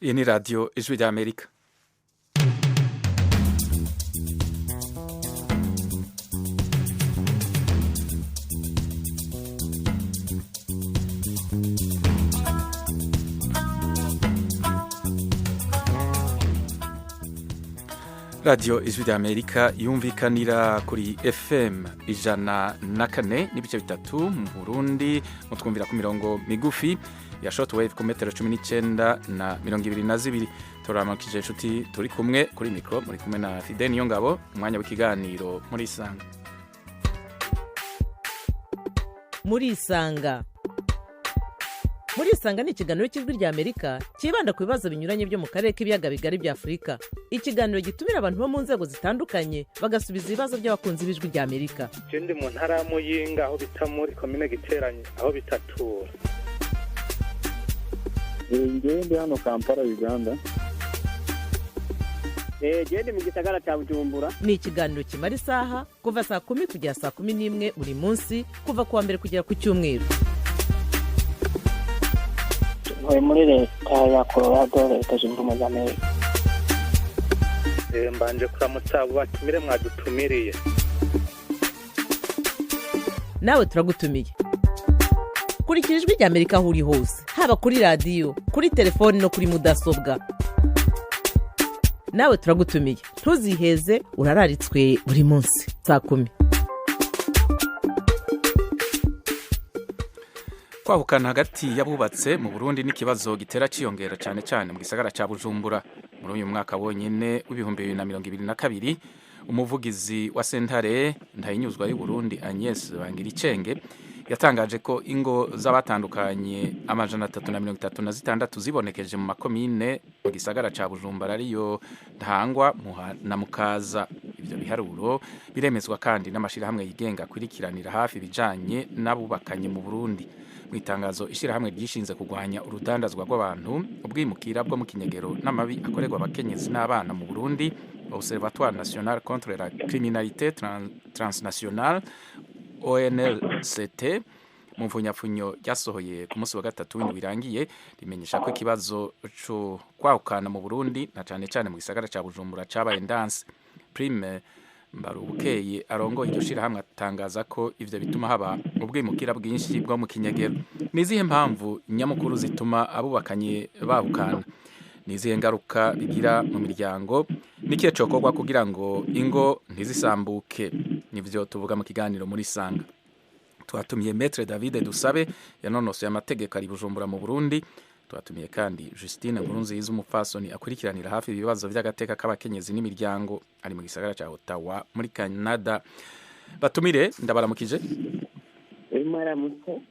Iyi ni radiyo Ijwi ry'Amerika. Radiyo Ijwi ry'Amerika yumvikanira kuri FM 104.3 mu Burundi, mutwumvira ku mirongo migufi ya shortwave ku metero 19 na 22. Turamakije inshuti turi kumwe kuri mikro, muri kumwe na Fidel Niyongabo, umwanya w'ikiganiro muri Isanga. Muri Isanga, muri Isanga ni ikiganiro cy'Ijwi rya Amerika cyibanda ku bibazo binyuranye byo mu karere k'ibiyaga bigari bya Afurika. Ikiganiro gitumira abantu bo mu nzego zitandukanye, bagasubiza ibibazo by'abakunzi b'Ijwi rya Amerika. Je ndi mu ntara ya Muyinga, aho bita muri komine Giteranyi, aho bitatura. Ngewe ndi hano Kampala, Uganda. Gende mu gisagara cya Bujumbura. Ni ikiganiro kimara isaha, kuva saa 10 kugera saa 11 buri munsi, kuva ku wa mbere kugera ku cyumweru. Ntuye muri Leta ya Colorado, Leta Zunze Ubumwe za Amerika. Mbanje kuramutsa abo batumire mwadutumiriye. Nawe turagutumiye. Kurikira Ijwi rya Amerika aho uri hose, haba kuri radiyo, kuri telefoni no kuri mudasobwa. Nawe turagutumiye, ntuziheze, urararitswe buri munsi saa 10. Kwahukana hagati y'abubatse mu Burundi n'ikibazo gitera ciyongera, cyane cyane mu gisagara ca Bujumbura. Muri uyu mwaka wonyene w'2022, umuvugizi wa sentare Ntahinyuzwa y'u Burundi, Agnes Bangiricenge, yatangaje ko ingo z'abatandukanye 336 zibonekeje mu makomine mu gisagara ca Bujumbura, ariyo Ntahangwa, Muha na Mukaza. Ivyo biharuro biremezwa kandi n'amashirahamwe yigenga akwirikiranira hafi ibijanye n'abubakanye mu Burundi. Mu itangazo ishirahamwe ryishinze kurwanya urudandazwa rw'abantu, ubwimukira bwo mu kinyegero n'amabi akorerwa abakenyezi n'abana mu Burundi, Observatoire National contre la Criminalité Transnationale, ONLCT mu mfunyapfunyo, ryasohoye ku munsi wa gatatu w'indwi irangiye, rimenyesha ko ikibazo co kwahukana mu Burundi, na cane cane mu gisagara ca Bujumbura, cabaye ndanse. Prime Mbarubukeye arongoye iryo shirahamwe atangaza ko ivyo bituma haba ubwimukira bwinshi bwo mu kinyegero. Ni izihe mpamvu nyamukuru zituma abubakanye bahukana? Ni izihe ngaruka bigira mu miryango? Ni ikihe cokorwa kugira ngo ingo ntizisambuke? Nivyo tuvuga mu kiganiro muri Sanga. Twatumiye Maître David Dusabe, yanonosoye amategeko, ari Bujumbura mu Burundi. Twatumiye kandi Justine Nkurunziza, umupfasoni akurikiranira hafi ibibazo vy'agateka k'abakenyezi n'imiryango, ari mu gisagara ca Ottawa muri Canada. Batumire, ndabaramukije. Mwaramutse.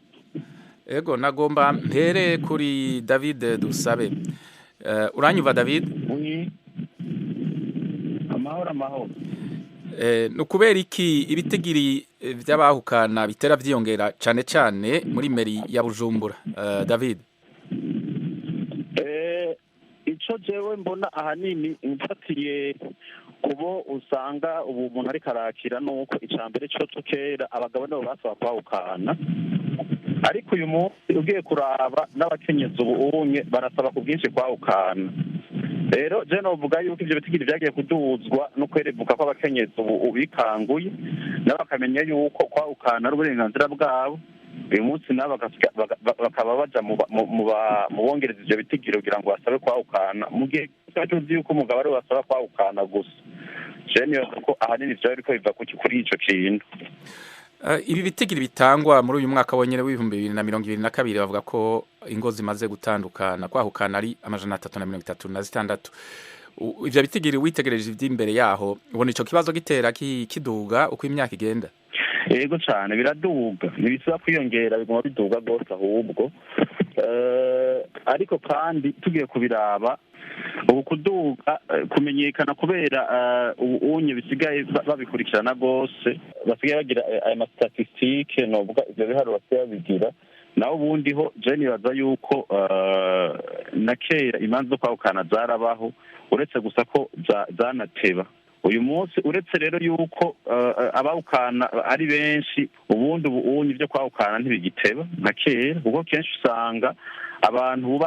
Ego, nagomba mpere kuri David Dusabe. Uranyumva, David? Oui. Amahoro, amahoro. Ni ukubera iki ibitigiri vy'abahukana bitera vyiyongera, cane cane muri mairie ya Bujumbura, David? Ico jewe mbona ahanini mfatiye kubo usanga ubu umuntu ariko arakira, nuko ica mbere coco kera abagabo nibo basaba kwahukana, ariko uyu munsi ugiye kuraba n'abakenyezi ubu unye barasaba ku bwinshi kwahukana. Rero je novuga yuko ivyo bitigiri vyagiye kuduzwa no kwerevuka kw'abakenyezi ubu bikanguye, nabo bakamenya yuko kwahukana ari uburenganzira bwabo. Uyu munsi nabo bakaba baja mu bongereza ivyo bitigiri kugira ngo basabe kwahukana, mu gihe tuzi yuko umugabo ariwe basaba kwahukana gusa. Je nibaza ko ahanini vyaba biriko biva kuri ico kintu. Ibi bitigiri bitangwa muri uyu mwaka wonyene w'2022, bavuga ko ingo zimaze gutandukana, kwahukana, ari 336. Ivyo bitigiri, witegereje ivy'imbere yaho, ubona ico kibazo gitera kiduga uko imyaka igenda? Yego cane, biraduga, ntibisaba kwiyongera, biguma biduga rwose ahubwo. Ariko kandi tugiye kubiraba, ubu kuduga kumenyekana kubera ubu unye bisigaye babikurikirana rwose, basigaye bagira aya ma statistiques, novuga ivyo biharuro basigaye babigira. Naho ubundi ho je nibaza yuko na kera imanza zo kwahukana zarabaho, uretse gusa ko zanateba. Uyu munsi, uretse rero yuko abawukana ari benshi, ubundi ubu unye ibyo kwawukana ntibigiteba nka kera, kuko kenshi usanga Abantu ubu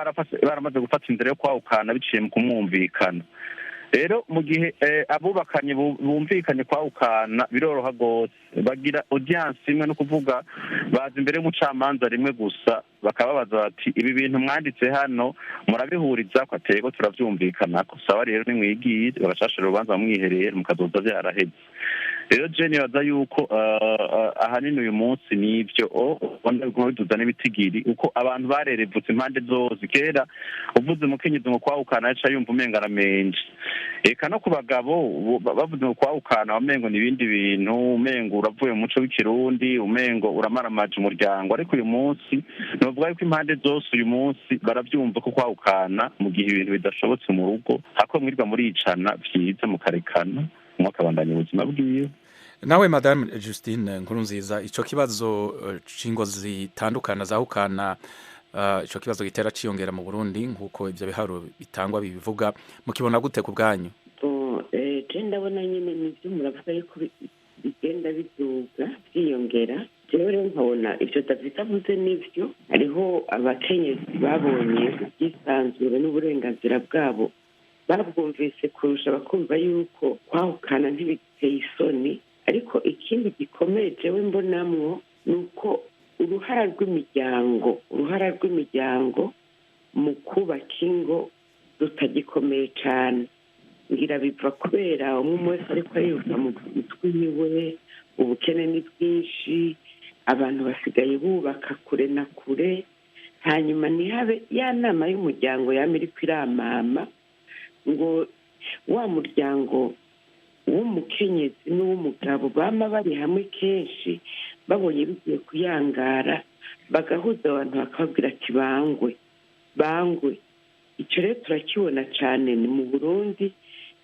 baramaze gufata inzira yo kwahukana biciye mu kumwumvikana. Rero mu gihe abubakanye bumvikanye kwahukana, biroroha rwose, bagira audience imwe, no kuvuga baza imbere y'umucamanza rimwe gusa, bakababaza bati: "Ibi bintu mwanditse hano murabihuriza ko?" "Atego turavyumvikanako." "Sawa rero, nimwigire." Bagacashira urubanza mwihereye, mukazoza vyaraheze. Rero je nibaza yuko ahanini uyu munsi nivyo ubona biguma biduza n'ibitigiri, uko abantu barerevutse impande zose. Kera uvuze umukenyezi ngo kwahukana, yaca yumva umenga aramenje. Eka no ku bagabo bavuze ngo kwahukana, wamengo ni ibindi bintu, umengo uravuye mu muco w'ikirundi, umengo uramaramaje umuryango. Ariko uyu munsi novuga yuko impande zose uyu munsi baravyumva ko kwahukana, mu gihe ibintu bidashobotse mu rugo, hako mwirwa muricana, vyiza mukarekana, umwe akabandanya ubuzima bwiwe. Nawe Madame Justine Nkurunziza, ico kibazo c'ingo zitandukana, zahukana, ico kibazo gitera ciyongera mu Burundi nkuko ivyo biharuro bitangwa bibivuga, mukibona gute ku bwanyu? Bon, je ndabona nyine nivyo muravuga yuko bigenda biduga, byiyongera. Jewe rero nkabona ivyo David avuze nivyo. Hariho abakenyezi babonye ubwisanzure n'uburenganzira bwabo, babwumvise kurusha, bakumva yuko kwahukana ntibiteye isoni. Ariko ikindi gikomeye jewe mbonamwo ni uko uruhara rw'imiryango mu kubaka ingo rutagikomeye cane. Ngira biva kubera umwe wese ariko ariruka mu twiwe, ubukene ni bwinshi, abantu basigaye bubaka kure na kure, hanyuma ntihabe ya nama y'umuryango yama iriko iramama ngo wa muryango w'umukenyezi n'uw'umugabo bama bari hamwe kenshi, babonye bigiye kuyangara bagahuza abantu, bakababwira ati: "Bangwe, bangwe." Icyo rero turakibona cyane, ni mu Burundi,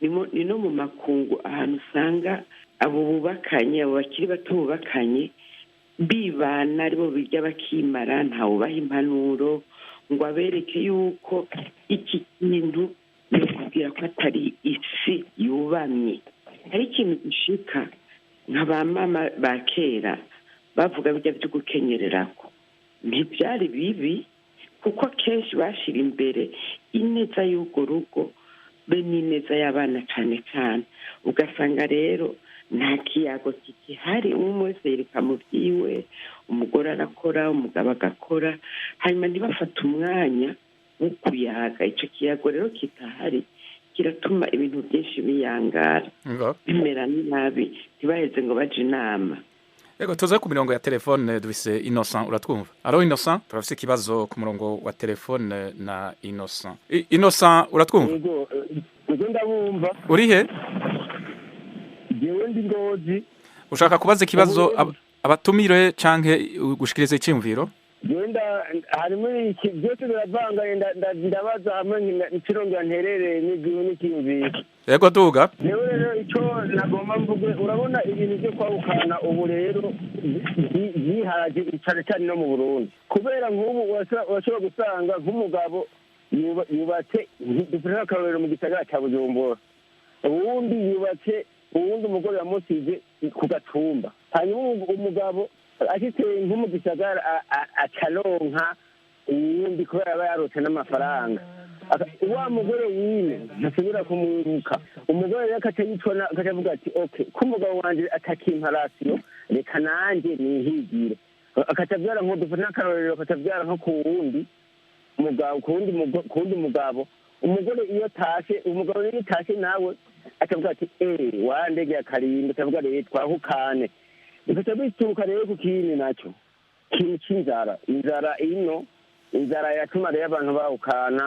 ni no mu makungu, ahantu usanga abo bubakanye, abo bakiri bato bubakanye, bibana aribo bijya bakimara, ntawubaha impanuro ngo abereke yuko iki kintu ni ukubwira ko atari isi yubamye. Hari ikintu gishika nka ba mama ba kera bavuga bijya byo gukenyererako, ntibyari bibi, kuko akenshi bashyira imbere ineza y'urwo rugo be n'ineza y'abana cyane cyane. Ugasanga rero nta kiyago kikihari, umwe wese yereka mu byiwe, umugore arakora, umugabo agakora, hanyuma ntibafate umwanya wo kuyaga. Icyo kiyago rero kitahari kiratuma ibintu byinshi biyangara, bimera nabi, ntibaheze ngo baje inama. Ego, tuze ku mirongo ya telefone, dufise Innocent. Uratwumva? Allô Innocent? Turafise ikibazo ku murongo wa telefone na Innocent. Innocent, uratwumva? Yego, ego, ndabumva. Uri he? Jewe ndi Ngozi. Ushaka kubaza ikibazo abatumire canke gushikiriza iciyumviro? Jewe harimo iki byose biravanganye, ndabaza hamwe nkirongera nterereye n'ikiyumviro. Yego, duga. Rero icyo nagomba mvuge, urabona ibintu byo kwahukana ubu rero byiharaje cyane cyane no mu Burundi, kubera nk'ubu urashobora gusanga nk'umugabo yubatse, dufite akarorero mu gisagara cya Bujumbura, uwundi yubatse, uwundi umugore yamusize ku gatumba, hanyuma umugabo ashitse nko mu gisagara acaronka uwundi kubera aba yarose n'amafaranga. Wa mugore wine ntasubira kumwibuka. Umugore rero akaca yicwa, akaca avuga ati: "Okay, ko umugabo wanje atakimpa ration, reka nanjye nihigire." Akaca avyara, nko dufate n'akarorero, akaca avyara nko ku wundi mugabo, ku wundi mugabo. Umugore iyo tashe, umugabo rero iyo tashe nawe akavuga ati: "Eh, wandegeye akarimbi." Akavuga rero: "Twahukane." Bigaca bituruka rero ku kindi naco kintu c'inzara. Inzara ino, inzara yatuma rero abantu bahukana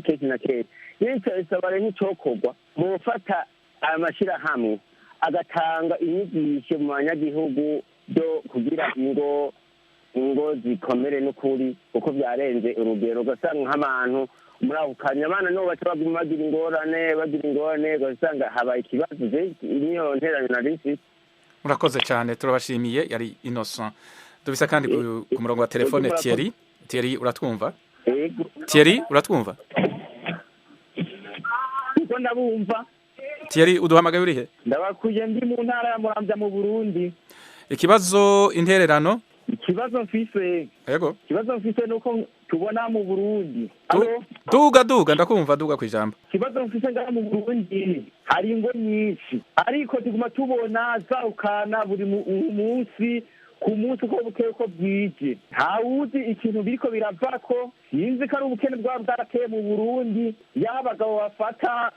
kenshi na kenshi. Rero isaba rero nk'icokorwa, bofata amashirahamwe agatanga inyigisho mu banyagihugu byo kugira ingo zikomere n'ukuri, kuko byarenze urugero, ugasanga nk'abantu muri ako kanya abana nibo baca baguma bagira ingorane, ugasanga habaye ikibazo. Niyo nterano nari mfise. Murakoze cyane, turabashimiye. Yari Innocent. Dufise kandi ku murongo wa telefone Thierry. Thierry, uratwumva? Yego. Thierry, uratwumva? Kuko ndabumva. Thierry, uduhamagaye urihe? Ndabakuye ndi mu ntara ya Muramvya mu Burundi. Ikibazo, intererano? Ikibazo mfise. Yego. Ikibazo mfise nuko tubona mu Burundi. Duga duga ndakumva, duga kwijambo. Ikibazo mfise ngaha mu Burundi hari ingo nyinshi, ariko tuguma tubona zarukana buri munsi ku munsi uko bukeye uko bwije. Ntawuzi ikintu biriko biravako, sinzi ko ari ubukene bwaba bwarateye mu Burundi, yaho abagabo bafata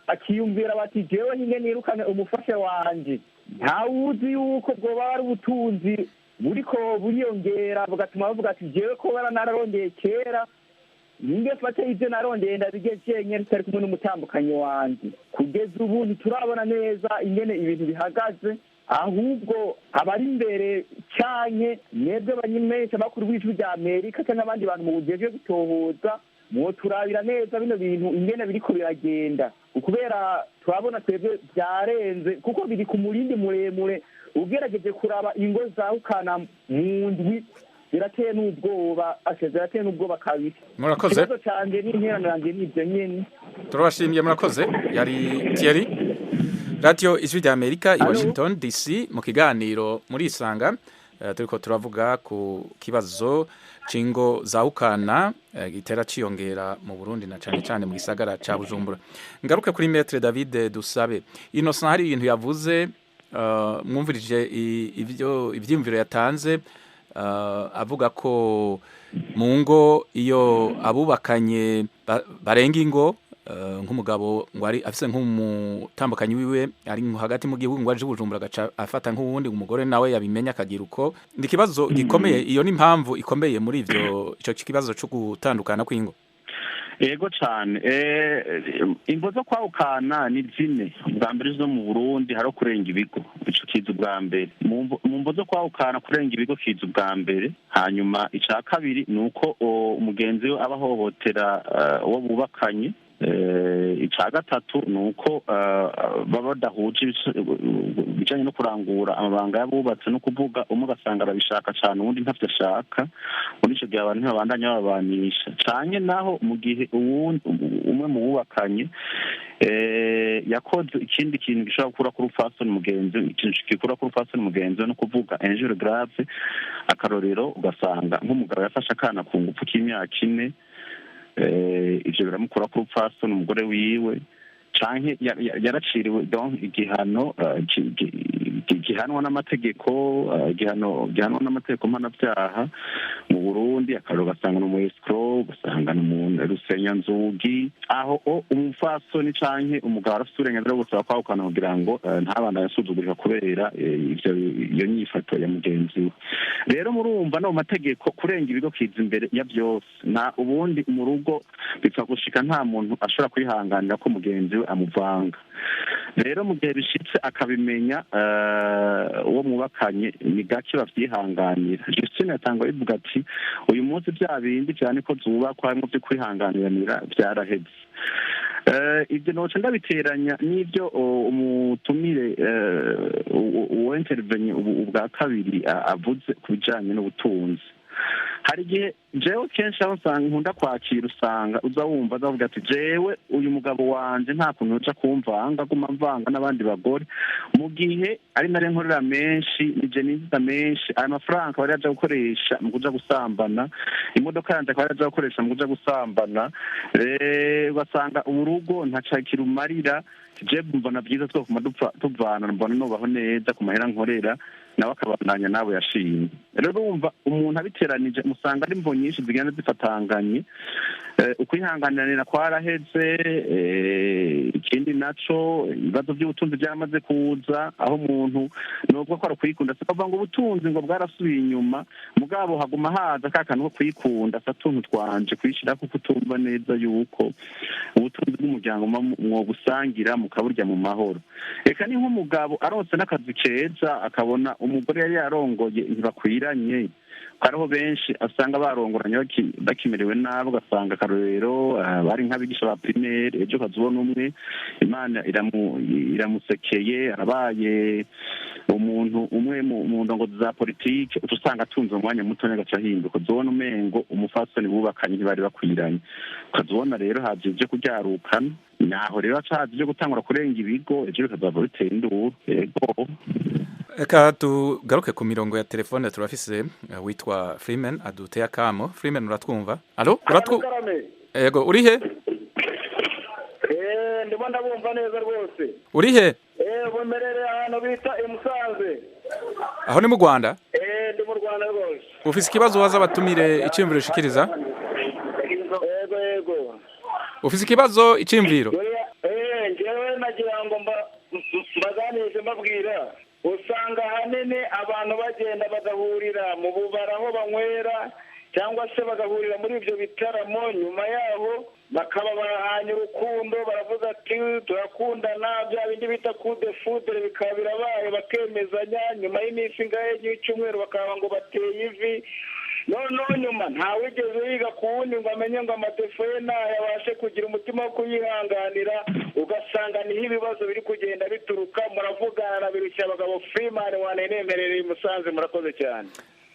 akiyumvira bati jewe nkinge nirukane umufasha wanje. Ntawuzi yuko bwoba ari ubutunzi buriko buriyongera bugatuma bavuga ati jewe ko baranararondeye kera, ninge mfate ivyo narondeye ndabige jenyene tutari kumwe n'umutambukanyi wanje. Kugeza ubu ntiturabona neza ingene ibintu bihagaze, ahubwo abari imbere canke mwebwe banyimesha bakuru b'ijwi rya Amerika canke abandi bantu mubujejwe gutohoza, mwoturabira neza bino bintu ingene biriko biragenda, kubera turabona twebwe vyarenze, kuko biri ku murindi muremure. Ugerageje kuraba ingo zahukana mu ndwi birateye n'ubwoba, zirateye n'ubwoba kabiri. Murakoze. Ikibazo canje n'interano yanje n'ivyo nyene. Turabashimiye, murakoze. Yari Thierry, Radio Ijwi rya Amerika i Washington DC, mu kiganiro muri Isanga. Turiko turavuga ku kibazo c'ingo zahukana gitera ciyongera mu Burundi na cane cane mu gisagara ca Bujumbura. Ngaruke kuri Maître David Dusabe. Innocent hari ibintu yavuze, mwumvirije ivyo ivyimviro yatanze, avuga ko mu ngo iyo abubakanye barenga ingo, nk'umugabo ngo ari afise nk'umutambukanyi wiwe ari hagati mu gihugu ngo aje Bujumbura agaca afata nk'uwundi, umugore nawe yabimenya akagira uko. Ni ikibazo gikomeye, iyo ni impamvu ikomeye muri ivyo ico kibazo cyo gutandukana kw'ingo. Yego cane. Imvo zo kwahukana ni zine. Ubwa mbere zo mu Burundi hari kurenga ibigo, ico kiza ubwa mbere. Mu mvo zo kwahukana kurenga ibigo kiza ubwa mbere. Hanyuma ica kabiri ni uko umugenzi we aba ahohotera uwo bubakanye. Ica gatatu ni uko baba badahuje ibijanye no kurangura amabanga y'abubatse, no kuvuga umwe ugasanga arabishaka cane uwundi ntavyo ashaka. Muri ico gihe abantu ntibabandanya bababanisha. Canke naho mu gihe umwe mu bubakanye yakoze ikindi kintu gishobora gukura ku rupfasoni mugenzi, ikintu gikura ku rupfasoni mugenzi no kuvuga injure grave. Akarorero ugasanga nk'umugabo yafashe akana ku ngufu k'imyaka 4, ivyo biramukura ku rupfasoni umugore wiwe, canke yaraciriwe donc igihano gihanwa n'amategeko, igihano gihanwa n'amategeko mpanavyaha mu Burundi. Akarorero ugasanga ni umu escroc, ugasanga ni umuntu rusenyanzugi. Aho umupfasoni canke umugabo arafise uburenganzira bwo gusaba kwahukana kugira ngo ntabandanye asuzugurika kubera iyo nyifato ya mugenzi we. Rero murumva no mu mategeko kurenga ibigo kiza imbere ya vyose. Na ubundi mu rugo bipfa gushika nta muntu ashobora kwihanganira ko mugenzi we amuvanga. Rero mu gihe bishitse akabimenya uwo mwubakanye, ni gake bavyihanganira. Justine yatangwa bivuga ati uyu munsi vya bindi vyane ko zubakwa harimwo vyo kwihanganiranira vyaraheze. Ibyo noca ndabiteranya n'ibyo umutumire uwo intervenye ubwa kabiri avuze ku bijanye n'ubutunzi. Hari igihe jewe kenshi aho usanga nkunda kwakira, usanga uza wumva azavuga ati jewe uyu mugabo wanje nta kuntu uja kumvanga, aguma mvanga n'abandi bagore, mu gihe ari nari nkorera menshi, nije ninjiza menshi, aya mafaranga akaba ariyo aja gukoresha mu kuja gusambana, imodoka yanje akaba ariyo aja gukoresha mu kuja gusambana. Ugasanga urugo ntaca kirumarira. Je mbona vyiza twokuma tuvana, mbona nobaho neza ku mahera nkorera, nawe akabandanya nabo yashimye. Rero urumva umuntu abiteranije musanga ari imvo nyinshi zigenda zifatanganye. Ukwihanganira kwaraheze. Ikindi naco ibibazo by'ubutunzi byamaze kuza, aho umuntu nubwo ko ari kwikunda sikavuga ngo ubutunzi ngo bwarasubiye inyuma, mugabo haguma haza ka kantu ko kwikunda, satuntu twanje kwishira ko kutumva neza yuko ubutunzi bw'umuryango mwobusangira mukaburya mu mahoro. Eka ni nk'umugabo aronse n'akazi keza akabona umugore yari yarongoye ntibakwiranye, hariho benshi asanga barongoranye bakimerewe nabi, ugasanga akarorero bari nk'abigisha ba primaire, ejo ukazibona umwe Imana iramusekeye arabaye umuntu umwe mu ndongozi za politike, uca usanga atunze umwanya muto agaca ahinduka, ukazibona umengo umufasoni bubakanye ntibari bakwiranye, ukazibona rero haje ivyo kuryarukana, naho rero haca haza ivyo gutangura kurenga ibigo, ejo bikazava bitera induru. Yego. Reka tugaruke ku mirongo ya telefone, turafise witwa Freeman aduteye akamo. Freeman, uratwumva? Alo, uratwu Ego, uri he? Ndimo ndabumva neza rwose. Uri he? Bumerere ahantu bita i Musanze. Aho ni mu Rwanda? Ndi mu Rwanda rwose. Ufise ikibazo waza abatumire, iciyumviro ushikiriza? Yego, yego. Ufise ikibazo, iciyumviro? Njyewe nagira ngo mbaganirize, mbabwira usanga ahanini abantu bagenda bagahurira mu bubara aho banywera, cyangwa se bagahurira muri ibyo bitaramo, nyuma yaho bakaba barahanye urukundo, baravuga ati turakundana, bya bindi bita coup de foudre bikaba birabaye, bakemezanya, nyuma y'iminsi ingahe y'icyumweru bakaba ngo bateye ivi. Noneho nyuma ntawigeze yiga ku wundi ngo amenye ngo amadéfauts ye nayo, abashe kugira umutima wo kuyihanganira. Ugasanga niho ibibazo biri kugenda bituruka. Muravugana na Birushya Abagabo Freeman wanenemerereye i Musanze. Murakoze cyane.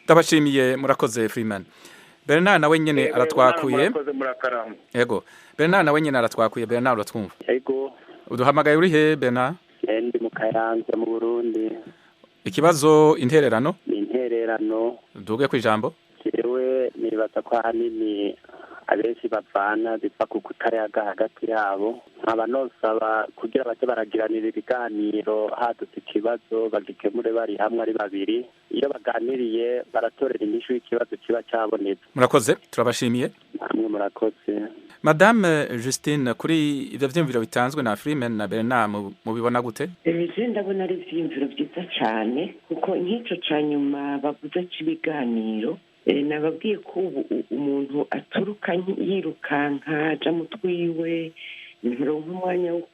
Ndabashimiye, murakoze Freeman. Bernard nawe nyene aratwakuye. Murakoze, murakarama. Yego, Bernard nawe nyene aratwakuye. Bernard, uratwumva? Yego. Uduhamagaye uri he, Bernard? Ndi mu Kayanza mu Burundi. Ikibazo, intererano? Ni intererano. Duge ku ijambo. Jewe nibaza ko ahanini abenshi bavana biva ku kutayaga hagati yabo. Nkaba nosaba kugira baze baragiranira ibiganiro, hadutse ikibazo bagikemure bari hamwe ari babiri. Iyo baganiriye baratorera inyishu y'ikibazo kiba cyabonetse. Murakoze, turabashimiye. Namwe murakoze. Madame Justine, kuri ivyo vyiyumviro bitanzwe na Freeman na Bernard, mubibona gute? Je ndabona ari ivyiyumviro vyiza cyane, kuko nk'ico ca nyuma bavuze c'ibiganiro, nababwiye ko ubu umuntu aturuka yirukanka aja mu twiwe, ntironka umwanya wo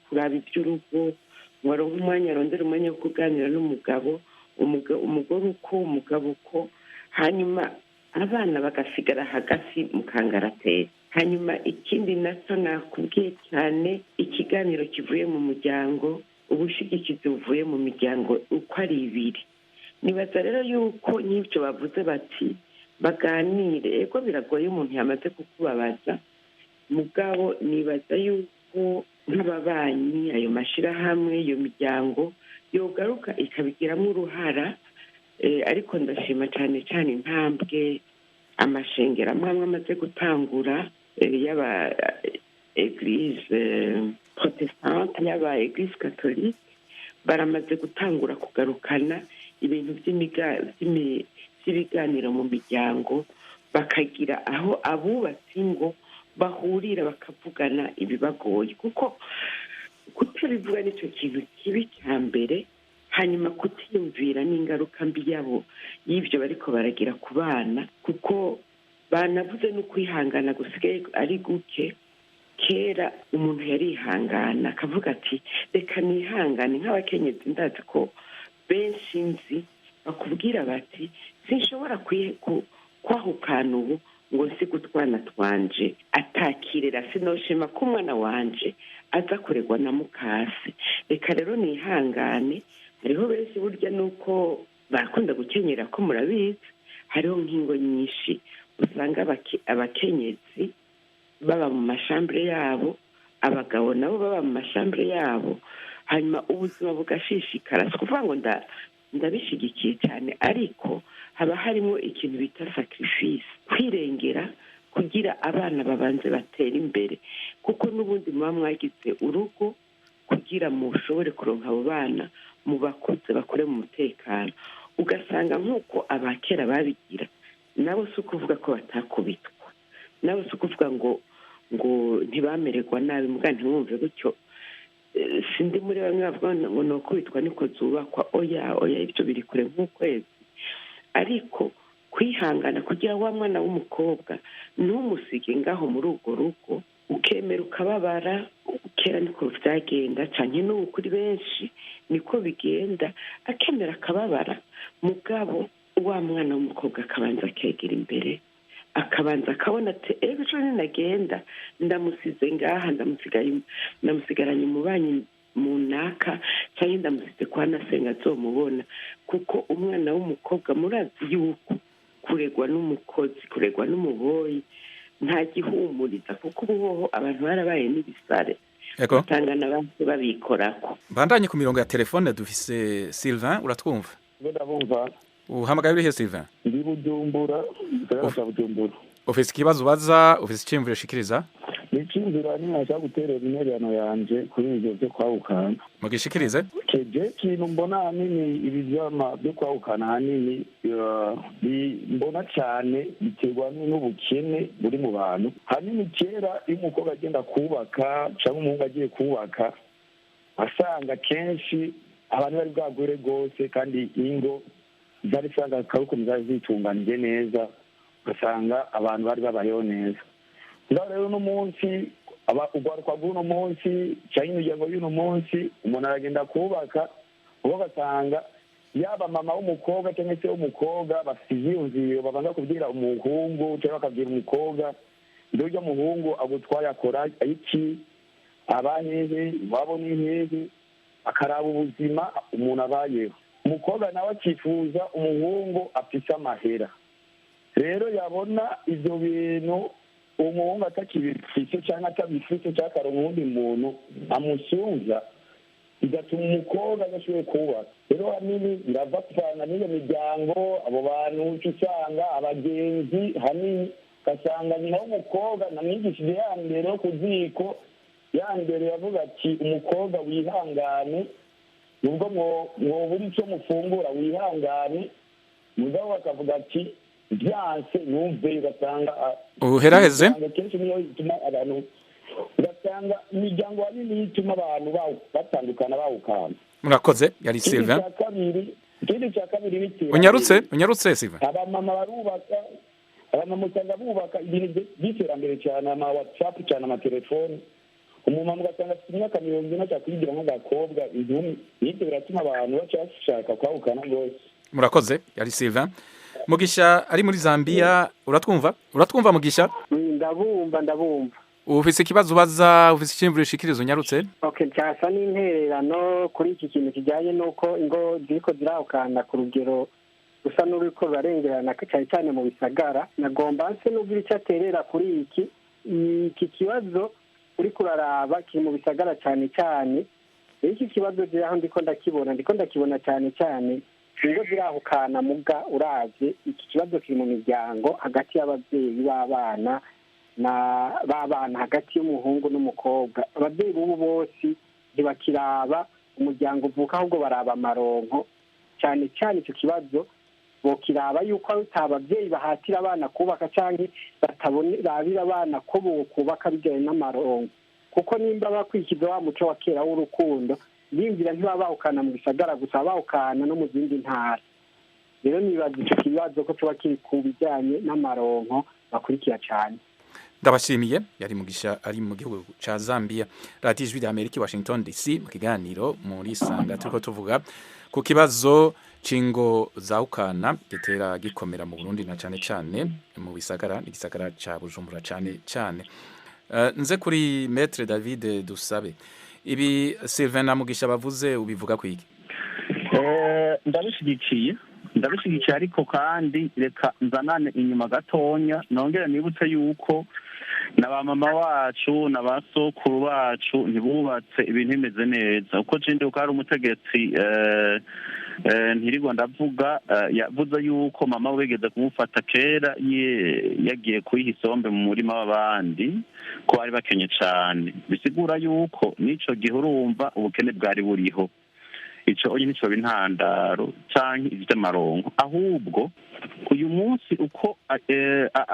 kuraba iby'urugo, ngo aronke umwanya, arondere umwanya wo kuganira n'umugabo, umugore uko, umugabo uko, hanyuma abana bagasigara hagati mu kangaratete. Hanyuma ikindi nacyo nakubwiye cyane, ikiganiro kivuye mu muryango, ubushigikizi buvuye mu miryango uko ari ibiri. Nibaza rero yuko nk'ibyo bavuze bati baganire, ego biragoye umuntu yamaze kukubabaza, mugabo nibaza yuko nk'ababanyi, ayo mashyirahamwe, iyo miryango yogaruka ikabigiramo uruhara. Ariko ndashima cyane cyane intambwe amashengero amwe amwe amaze gutangura, yaba église protestante, yaba église catholique, baramaze gutangura kugarukana ibintu by'ibiganiro mu miryango, bakagira aho abubatsi ingo bahurira bakavugana ibibagoye, kuko kutabivuga nicyo kintu kibi cya mbere. Hanyuma kutiyumvira n'ingaruka mbi yabo y'ibyo bariko baragira ku bana, kuko banavuze no kwihangana gusigaye ari guke. Kera umuntu yarihangana akavuga ati reka nihangane. Nk'abakenyezi ndazi ko benshi nzi bakubwira bati sinshobora kwahukana ubu ngo nsi gutwana twanje atakirera, sinoshima ko umwana wanje aza kuregwa na mukase, reka rero nihangane. Hariho benshi burya nuko barakunda gukenyera ko murabizi, hariho nk'ingo nyinshi usanga abakenyezi baba mu machambres yabo, abagabo nabo baba mu machambres yabo, hanyuma ubuzima bugashishikara. Si ukuvuga ngo ndabishigikiye cyane, ariko haba harimo ikintu bita sacrifice, kwirengera kugira abana babanze batera imbere, kuko n'ubundi muba mwagize urugo kugira mushobore kuronka abo bana, mubakuze bakore mu mutekano. Ugasanga nk'uko abakera babigira, nabo si ukuvuga ko batakubitwa, nabo si ukuvuga ngo ntibamererwa nabi, muga ntiwumve gutyo. Sindi muri bamwe bavuga ngo ni ukubitwa niko zubakwa, oya oya, ibyo biri kure nk'ukwezi. Ariko kwihangana kugira wa mwana w'umukobwa ntumusige ngaho muri urwo rugo, ukemera ukababara. Kera niko byagenda cyane, n'ubu kuri benshi niko bigenda, akemera akababara, mugabo wa mwana w'umukobwa akabanza akegera imbere, akabanza akabona ati ejo ninagenda ndamusize ngaha, ndamusigaranye umubanyi munaka, cyangwa ndamusize kwa nasenga azomubona. Kuko umwana w'umukobwa murazi yuko kuregwa n'umukozi, kuregwa n'umuboyi, nta gihumuriza, kuko ubu hoho abantu barabaye n'ibisare. Usanga n'abandi babikorako. Bandanye ku mirongo ya telefone dufise Sylvain, uratwumva? Ndabumva. Uhamagaye urihe, Sylvain? Ndi Bujumbura, gisagara ca Bujumbura. Ufise ikibazo ubaza, ufise iciyumviro ushikiriza? Ni iciyumviro ahanini nashaka guterera intererano yanje kuri ivyo vyo kwahukana. Mugishikirize. Keje ikintu mbona ahanini ibi vyama byo kwahukana ahanini mbona cane biterwa n'ubukene buri mu bantu. Hanini kera iyo umukobwa agenda kubaka canke umuhungu agiye kubaka, wasanga kenshi abantu bari bwagwire rwose, kandi ingo zari usanga ukuntu zari zitunganije neza, ugasanga abantu bari babayeho neza. Ngaho rero uno munsi urwaruka rw'uno munsi canke imiryango y'uno munsi, umuntu aragenda kubaka uwo ugasanga yaba mama w'umukobwa cyangwa se w'umukobwa bafite ivyiyumviro, babanza kubwira umuhungu cyangwa bakabwira umukobwa: mbere urya muhungu agutwaye akora iki, aba hehe, iwabo ni hehe, akaraba ubuzima umuntu abayeho. Umukobwa nawe akifuza umuhungu afise amahera. Rero yabona ivyo bintu umuhungu atakibifise cyangwa atabifise, cyangwa akaronka uwundi muntu amusunza, bigatuma umukobwa adashoboye kubaka. Rero hanini birava kuvana n'iyo miryango, abo bantu uca usanga abagenzi hanini ugasanga nyina w'umukobwa namwigishije ya mbere yo ku ziko, ya mbere yavuga ati: "Umukobwa wihangane, nubwo mwobura icyo mufungura, wihangane." Mugabo bakavuga ati: "Byanse numve." Ugasanga Uheraheze. ugasanga kenshi niyo ituma abantu, ugasanga imiryango hanini ituma abantu batandukana, bawukana. Murakoze, yari Ikindi Sylvain. cya kabiri, ikindi cya kabiri ni iterambere. Unyarutse, unyarutse, Sylvain. Abamama barubaka, abamama usanga bubaka ibintu by'iterambere cyane, ama WhatsApp cyane, amatelefoni. Umumama ugasanga afite imyaka 40 ashaka kwigira nk'agakobwa, inkumi. Nibyo biratuma abantu baca bashaka kwahukana rwose. Murakoze, yari Sylvain. Mugisha ari muri Zambia, uratwumva? Uratwumva, Mugisha? Ndabumva, ndabumva. Ufise ikibazo ubaza, ufise iciyumviro ushikiriza, unyarutse? Okay, cyasa n'intererano kuri iki kintu kijyanye n'uko ingo ziriko zirahukana ku rugero rusa n'ururiko rurarengerana, cyane cyane mu bisagara. Nagomba nse n'ubwo icyo aterera kuri iki kibazo uriko uraraba kiri mu bisagara cyane cyane. Rero iki kibazo je aho ndiko ndakibona cyane cyane ingo zirahukana, muga uravye iki kibazo kiri mu miryango hagati y'abavyeyi b'abana na b'abana, hagati y'umuhungu n'umukobwa. Ababyeyi b'ubu bose ntibakiraba umuryango uvuka, ahubwo baraba amaronko cyane cyane. Icyo kibazo bokiraba yuko ata ababyeyi bahatira abana kubaka canke batabone babira abana ko bokubaka bijyanye n'amaronko, kuko nimba bakwikiza wa muco wa kera w'urukundo, biyumvira ntibaba bahukana mu bisagara gusa, bahukana no mu zindi ntara. Rero nibaza ico kibazo ko coba kiri ku bijyanye n'amaronko bakurikira cyane. Ndabashimiye, yari Mugisha ari mu gihugu ca Zambia. Radiyo Ijwi rya Amerika i Washington DC, mu kiganiro muri Sanga turiko tuvuga ku kibazo c'ingo zahukana gitera gikomera mu Burundi na cane cane mu bisagara, n'igisagara ca Bujumbura cane cane. Nze kuri Maître David Dusabe, ibi Sylvain na Mugisha bavuze ubivuga kwiki? Ndabishigikiye, ndabishigikiye, ariko kandi reka nzanane inyuma gatonya, nongere nibutse yuko na ba mama wacu na ba sokuru bacu ntibubatse ibintu bimeze neza. Uko je ndibuka, hari umutegetsi ntirirwa ndavuga, yavuze yuko mama we wigeze kumufata kera yagiye kuyiha isombe mu murima w'abandi, ko bari bakenye cane. Bisigura yuko n'ico gihe urumva ubukene bwari buriho. Ico onye nico intandaro canke ivy'amaronko. Ahubwo uyu munsi uko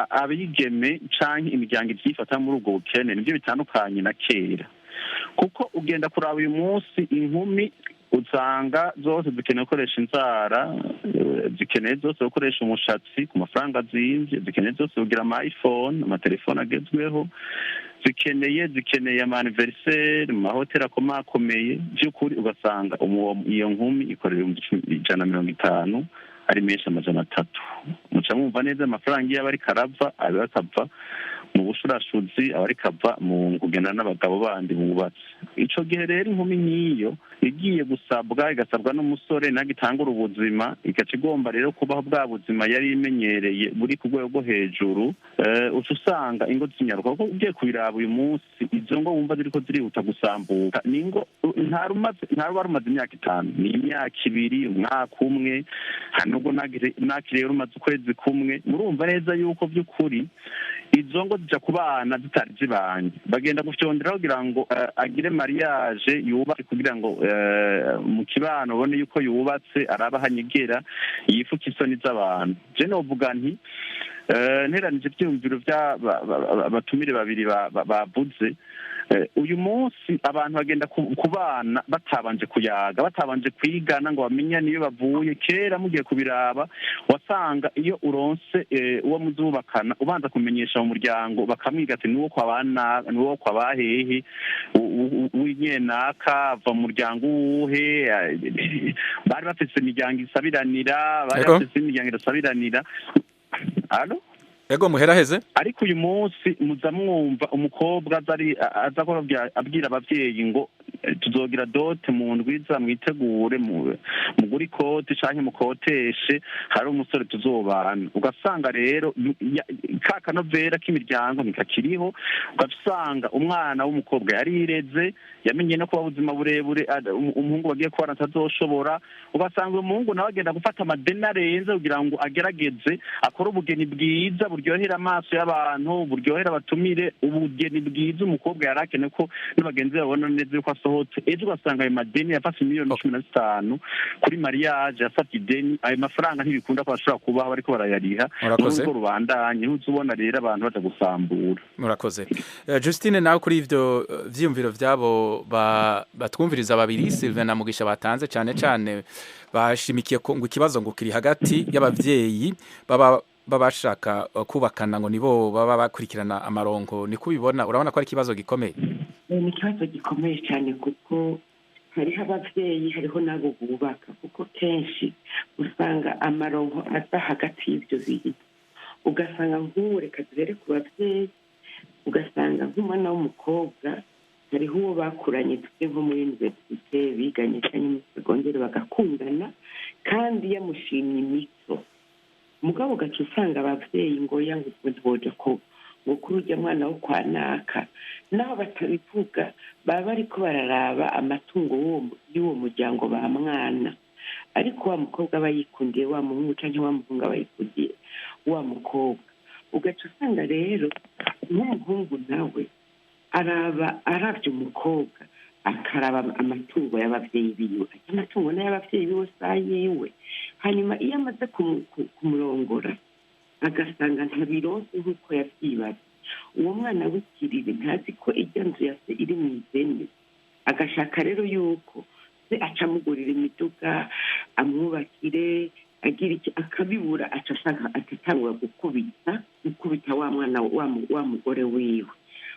abigeme canke imiryango ivyifata muri ubwo bukene nivyo bitandukanye na kera, kuko ugenda kuraba uyu munsi inkumi usanga zose zikeneye gukoresha inzara, zikeneye zose gukoresha umushatsi ku mafaranga azimvye, zikeneye zose kugira ama iPhone, amatelefone agezweho, zikeneye ama anniversaire mu mahoteli akomakomeye. By'ukuri ugasanga iyo nkumi ikorera 150,000, ari menshi 300. Muca mwumva neza amafaranga iyo aba ariko arava, aba akava mu bushurashuzi, aba ariko ava mu kugenda n'abagabo bandi bubatse. Ico gihe rero inkumi nk'iyo igiye gusabwa, igasabwa n'umusore nagitangura ubuzima, igaca igomba rero kubaho bwa buzima yari imenyereye buri ku rwego rwo hejuru, uca usanga ingo zinyaruka. Kuko ugiye kubiraba uyu munsi, izo ngo wumva ziriko zirihuta gusambuka ni ingo ntaruba rumaze imyaka 5, ni imyaka 2, umwaka umwe, nubwo nakiriye rumaze ukwezi kumwe. Murumva neza yuko by'ukuri izo ngo zija kubana zitari zibanye, bagenda gufyondera kugira ngo agire mariage yubatse, kugira ngo mu kibano ubone yuko yubatse, araba hanyegera yifuka isoni z'abantu. Je novuga nti nteranije ivyiyumviro by'abatumire babiri bavuze, uyu munsi abantu bagenda kubana batabanje kuyaga, batabanje kwigana ngo bamenyane iyo bavuye. Kera mugiye kubiraba wasanga iyo uronse uwo muzubakana ubanza kumenyesha mu muryango, bakamwiga ati nuwo kwa nuwo kwa bahehe w'inyenaka ava mu muryango uwuhe, bari bafise imiryango isabiranira, bari bafise imiryango idasabiranira. Allo? Ego muheraheze. Ariko uyu munsi muza mwumva umukobwa azari aza abwira abavyeyi ngo tuzogira dote mu ndwiza, mwitegure mugure ikoti canke mukoteshe, hari umusore tuzobana. Ugasanga rero ka kanovera k'imiryango ntikakiriho, ugasanga umwana w'umukobwa yarireze, yamenye no kuba ubuzima burebure umuhungu bagiye kubana atazoshobora. Ugasanga umuhungu nawe agenda gufata amadeni arenze kugira ngo agerageze akore ubugeni bwiza buryohera amaso y'abantu, buryohera abatumire, ubugeni bwiza umukobwa yari akeneye ko n'abagenzi babona neza yuko asohotse. Ejo ugasanga ayo madeni yafashe miliyoni 15 kuri mariage, yasabye ideni, ayo mafaranga ntibikunda ko bashobora kubaho bariko barayariha. N'ubwo rubandanye ntuzubona rero abantu baja gusambura. Murakoze. Justine, nawe kuri ivyo vyiyumviro vyabo batwumviriza babiri Sylvain na Mugisha batanze, cane cane bashimikiye ko ngo ikibazo ngo kiri hagati y'abavyeyi baba bashaka kubakana ngo nibo baba bakurikirana amaronko, ni kubibona urabona ko ari ikibazo gikomeye? Ni ikibazo gikomeye cyane, kuko hariho abavyeyi, hariho n'abo bubaka, kuko kenshi usanga amaronko aza hagati y'ivyo bintu. Ugasanga nk'ubu reka duhere ku bavyeyi, ugasanga nk'umwana w'umukobwa hariho uwo bakuranye tuve nko muri universite biganye cyangwa muri segonderi bagakundana, kandi yamushimye imico. Mugabo ugaca usanga abavyeyi ngo yangoja ko ngo kuri urya mwana wo kwa naka, naho batabivuga baba bariko bararaba amatungo y'uwo muryango ba mwana. Ariko wa mukobwa aba yikundiye wa muhungu, canke wa muhungu aba yikundiye wa mukobwa. Ugaca usanga rero nk'umuhungu nawe araba aravye umukobwa, akaraba amatungo y'abavyeyi biwe, amatungo n'ay'abavyeyi biwe sayiwe. Hanyuma iyo amaze kumurongora agasanga ntabironse nk'uko yavyibaza, uwo mwana w'ikiriri ntazi ko irya nzu ya se iri mw'ideni, agashaka rero yuko se aca amugurira imiduga, amwubakire, agira iki, akabibura, aca ashaka agatangura gukubita wa mwana wa mugore wiwe.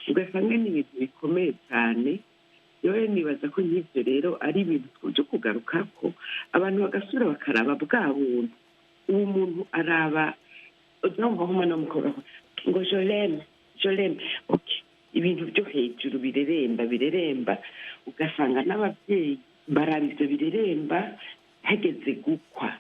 Ugasanga ni ibintu bikomeye cyane. Yewe nibaza ko nk'ivyo rero ari ibintu byo kugarukako, abantu bagasubira bakaraba bwa buntu. Uwo muntu araba uzumva nk'umwana w'umukobwa ngo je l'aime, okay, ibintu byo hejuru bireremba, ugasanga n'abavyeyi baraba ivyo bireremba hageze gukwa.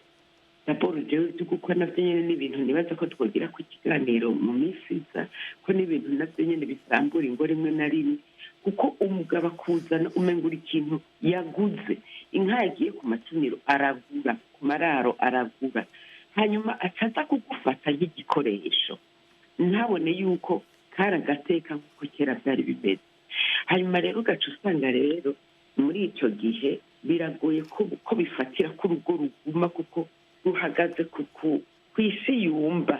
Raporo jewe byo gukwa navyo nyene ni ibintu nibaza ko twogira ku kiganiro mu minsi iza, ko n'ibintu navyo nyene bisambura ingo rimwe na rimwe, kuko umugabo akuzana umengura ikintu yaguze, inka yagiye ku matuniro aragura, ku mararo aragura, hanyuma ataza kugufata nk'igikoresho, ntabone yuko kari agateka nk'uko kera byari bimeze. Hanyuma rero ugaca usanga rero muri ico gihe biragoye ko bifatira ko urugo ruguma, kuko ruhagaze ku isi yumba,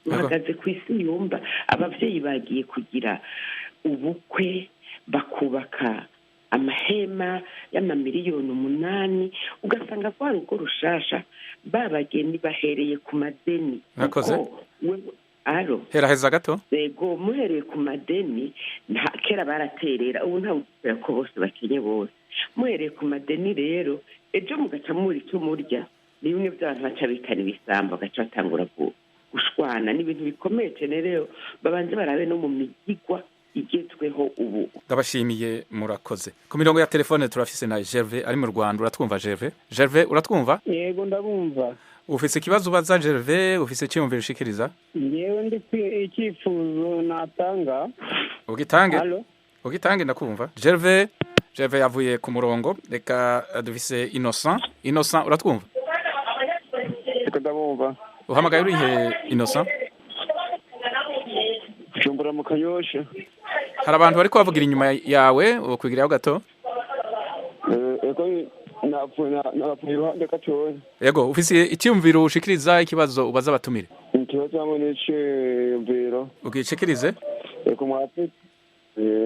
ruhagaze ku isi yumba. Abavyeyi bagiye kugira ubukwe bakubaka amahema y'amamiliyoni 8, ugasanga kwa rugo rushasha babageni bahereye ku madeni. Murakoze. Alo. Heraheza gato. Yego, muhereye ku madeni, kera baraterera, ubu nta ugutera ko bose bakenye bose. Muhereye ku madeni rero, ejo mugaca muri icyo murya, ni bimwe by'abantu baca bitana ibisambo, bagaca batangura gushwana. bagashwana. Ni ibintu bikomeye cyane. Rero babanze barabe no mu migigwa igezweho ubu. Ndabashimiye, murakoze. Ku mirongo ya telefone turafise na Gervais ari mu Rwanda. Uratwumva, Gervais? Gervais, uratwumva? Yego, ndabumva. Ufise ikibazo ubaza, Gervais? Ufise icyiyumviro ushikiriza? Ngewe ndi icyifuzo natanga. Ugitange. Allo? Ugitange, ndakumva, Gervais. Gervais yavuye ku murongo. Reka dufise Innocent. Innocent, uratwumva? Reka, ndabumva. Uhamagaye urihe, Innocent? Bujumbura, mu Kanyosha. Hari abantu bariko bavugira inyuma yawe, ukwigiraho gato. Ego, napfuye iruhande gatoya. Yego, ufise icyumviro ushikiriza, ikibazo ubaza abatumire? Ikibazo hamwe n'iciyumviro. Ugishikirize. Ego, mwapfu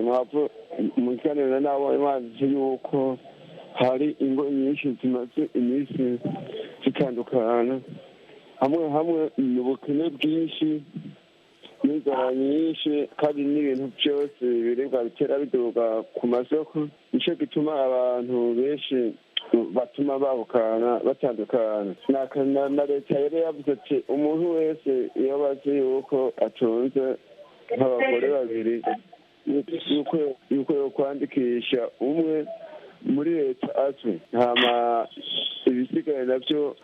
mwapfu mu kiganiro nabo mwavuze yuko hari ingo nyinshi zimaze iminsi zitandukana, hamwe hamwe ni ubukene bwinshi n'inzara nyinshi, kandi n'ibintu byose ibiribwa bitera biduga ku masoko. Nicyo gituma abantu benshi batuma bahukana, batandukana. Na leta yari yavuze ati umuntu wese iyo bazi yuko atunze nk'abagore babiri, yuko yokwandikisha umwe muri leta azwi, hama ibisigaye nabyo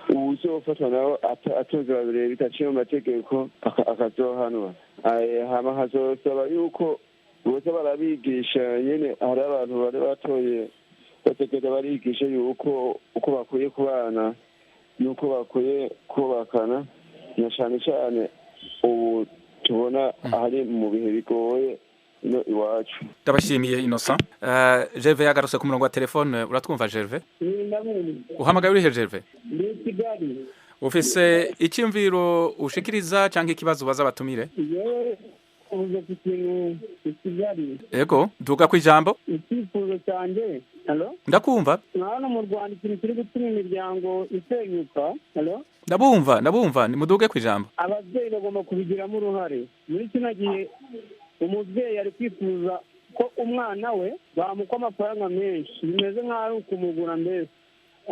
uwuzofatwa nawe atunze babiri bitaciye mu mategeko akazohanwa. Hama hazosaba yuko boza barabigisha nyene. Hari abantu bari batoye bategeza barigisha yuko uko bakwiye kubana n'uko bakwiye kubakana, na cane cane ubu tubona ahari mu bihe bigoye ino iwacu. Ndabashimiye, Innocent. Gervais yagarutse ku murongo wa telefone. Uratwumva, Gervais? Ndabumva. Uhamagaye urihe, Gervais? Ndi i Kigali. Ufise icyumviro ushikiriza cyangwa ikibazo ubaza abatumire? Yewe, uvuze ku kintu i Kigali. Yego, duga ku ijambo. Icyifuzo cyanjye, allo? Ndakumva. Hano mu Rwanda ikintu kiri gutuma imiryango isenyuka, allo? Ndabumva, ndabumva, nimuduge ku ijambo. Ababyeyi bagomba kubigiramo uruhare. Muri kino gihe umubyeyi ari kwifuza ko umwana we bamukwa amafaranga menshi, bimeze nk'aho ari ukumugura mbese.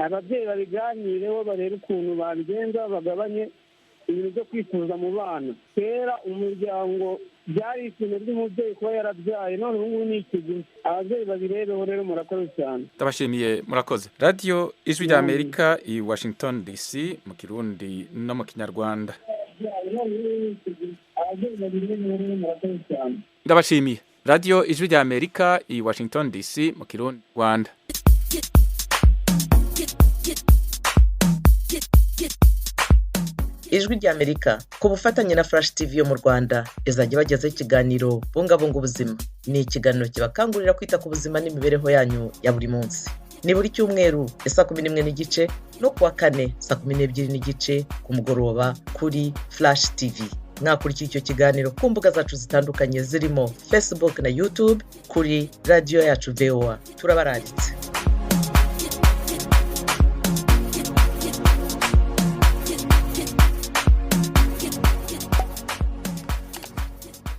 Ababyeyi babiganireho, barebe ukuntu babigenza, bagabanye ibintu byo kwifuza mu bana. Kera umuryango byari ikintu ry'umubyeyi kuba yarabyaye, none ubu ngubu ni ikiguzi. Ababyeyi babirebeho rero. Murakoze cyane. Ndabashimiye, murakoze. Radiyo Ijwi rya Amerika i Washington DC, mu Kirundi no mu Kinyarwanda. Ababyeyi babirebeho rero. Murakoze cyane. Ndabashimiye. Radiyo Ijwi rya Amerika i Washington DC, mu Kirundi Rwanda. Ijwi ry'Amerika ku bufatanye na Flash TV yo mu Rwanda izajya ibagezaho ikiganiro Bungabunga Ubuzima. Ni ikiganiro kibakangurira kwita ku buzima n'imibereho yanyu ya buri munsi. Ni buri cyumweru ya saa 11:30 no kuwa kane saa 12:30 ku mugoroba kuri Flash TV. Mwakurikira icyo kiganiro ku mbuga zacu zitandukanye zirimo Facebook na YouTube kuri radiyo yacu VOA. Turabararitse.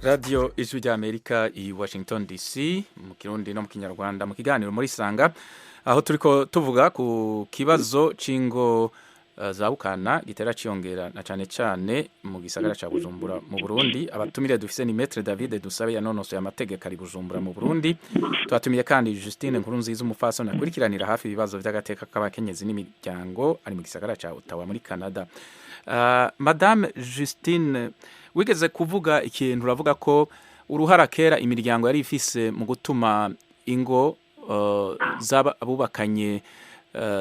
Radiyo Ijwi rya Amerika i Washington DC, mu Kirundi no mu Kinyarwanda, mu kiganiro Muri Sanga, aho turiko tuvuga ku kibazo c'ingo zabukana gitera ciyongera na cane cane mu gisagara ca Bujumbura mu Burundi. Abatumire dufise ni Maître David Dusabe, yanonosoye amategeko, ari Bujumbura mu Burundi. Twatumiye kandi Justine Nkurunziza, umufasoni akurikiranira hafi ibibazo vy'agateka k'abakenyezi n'imiryango, ari mu gisagara ca Ottawa muri Canada. Madame Justine, wigeze kuvuga ikintu, uravuga ko uruhara kera imiryango yari ifise mu gutuma ingo zaba abubakanye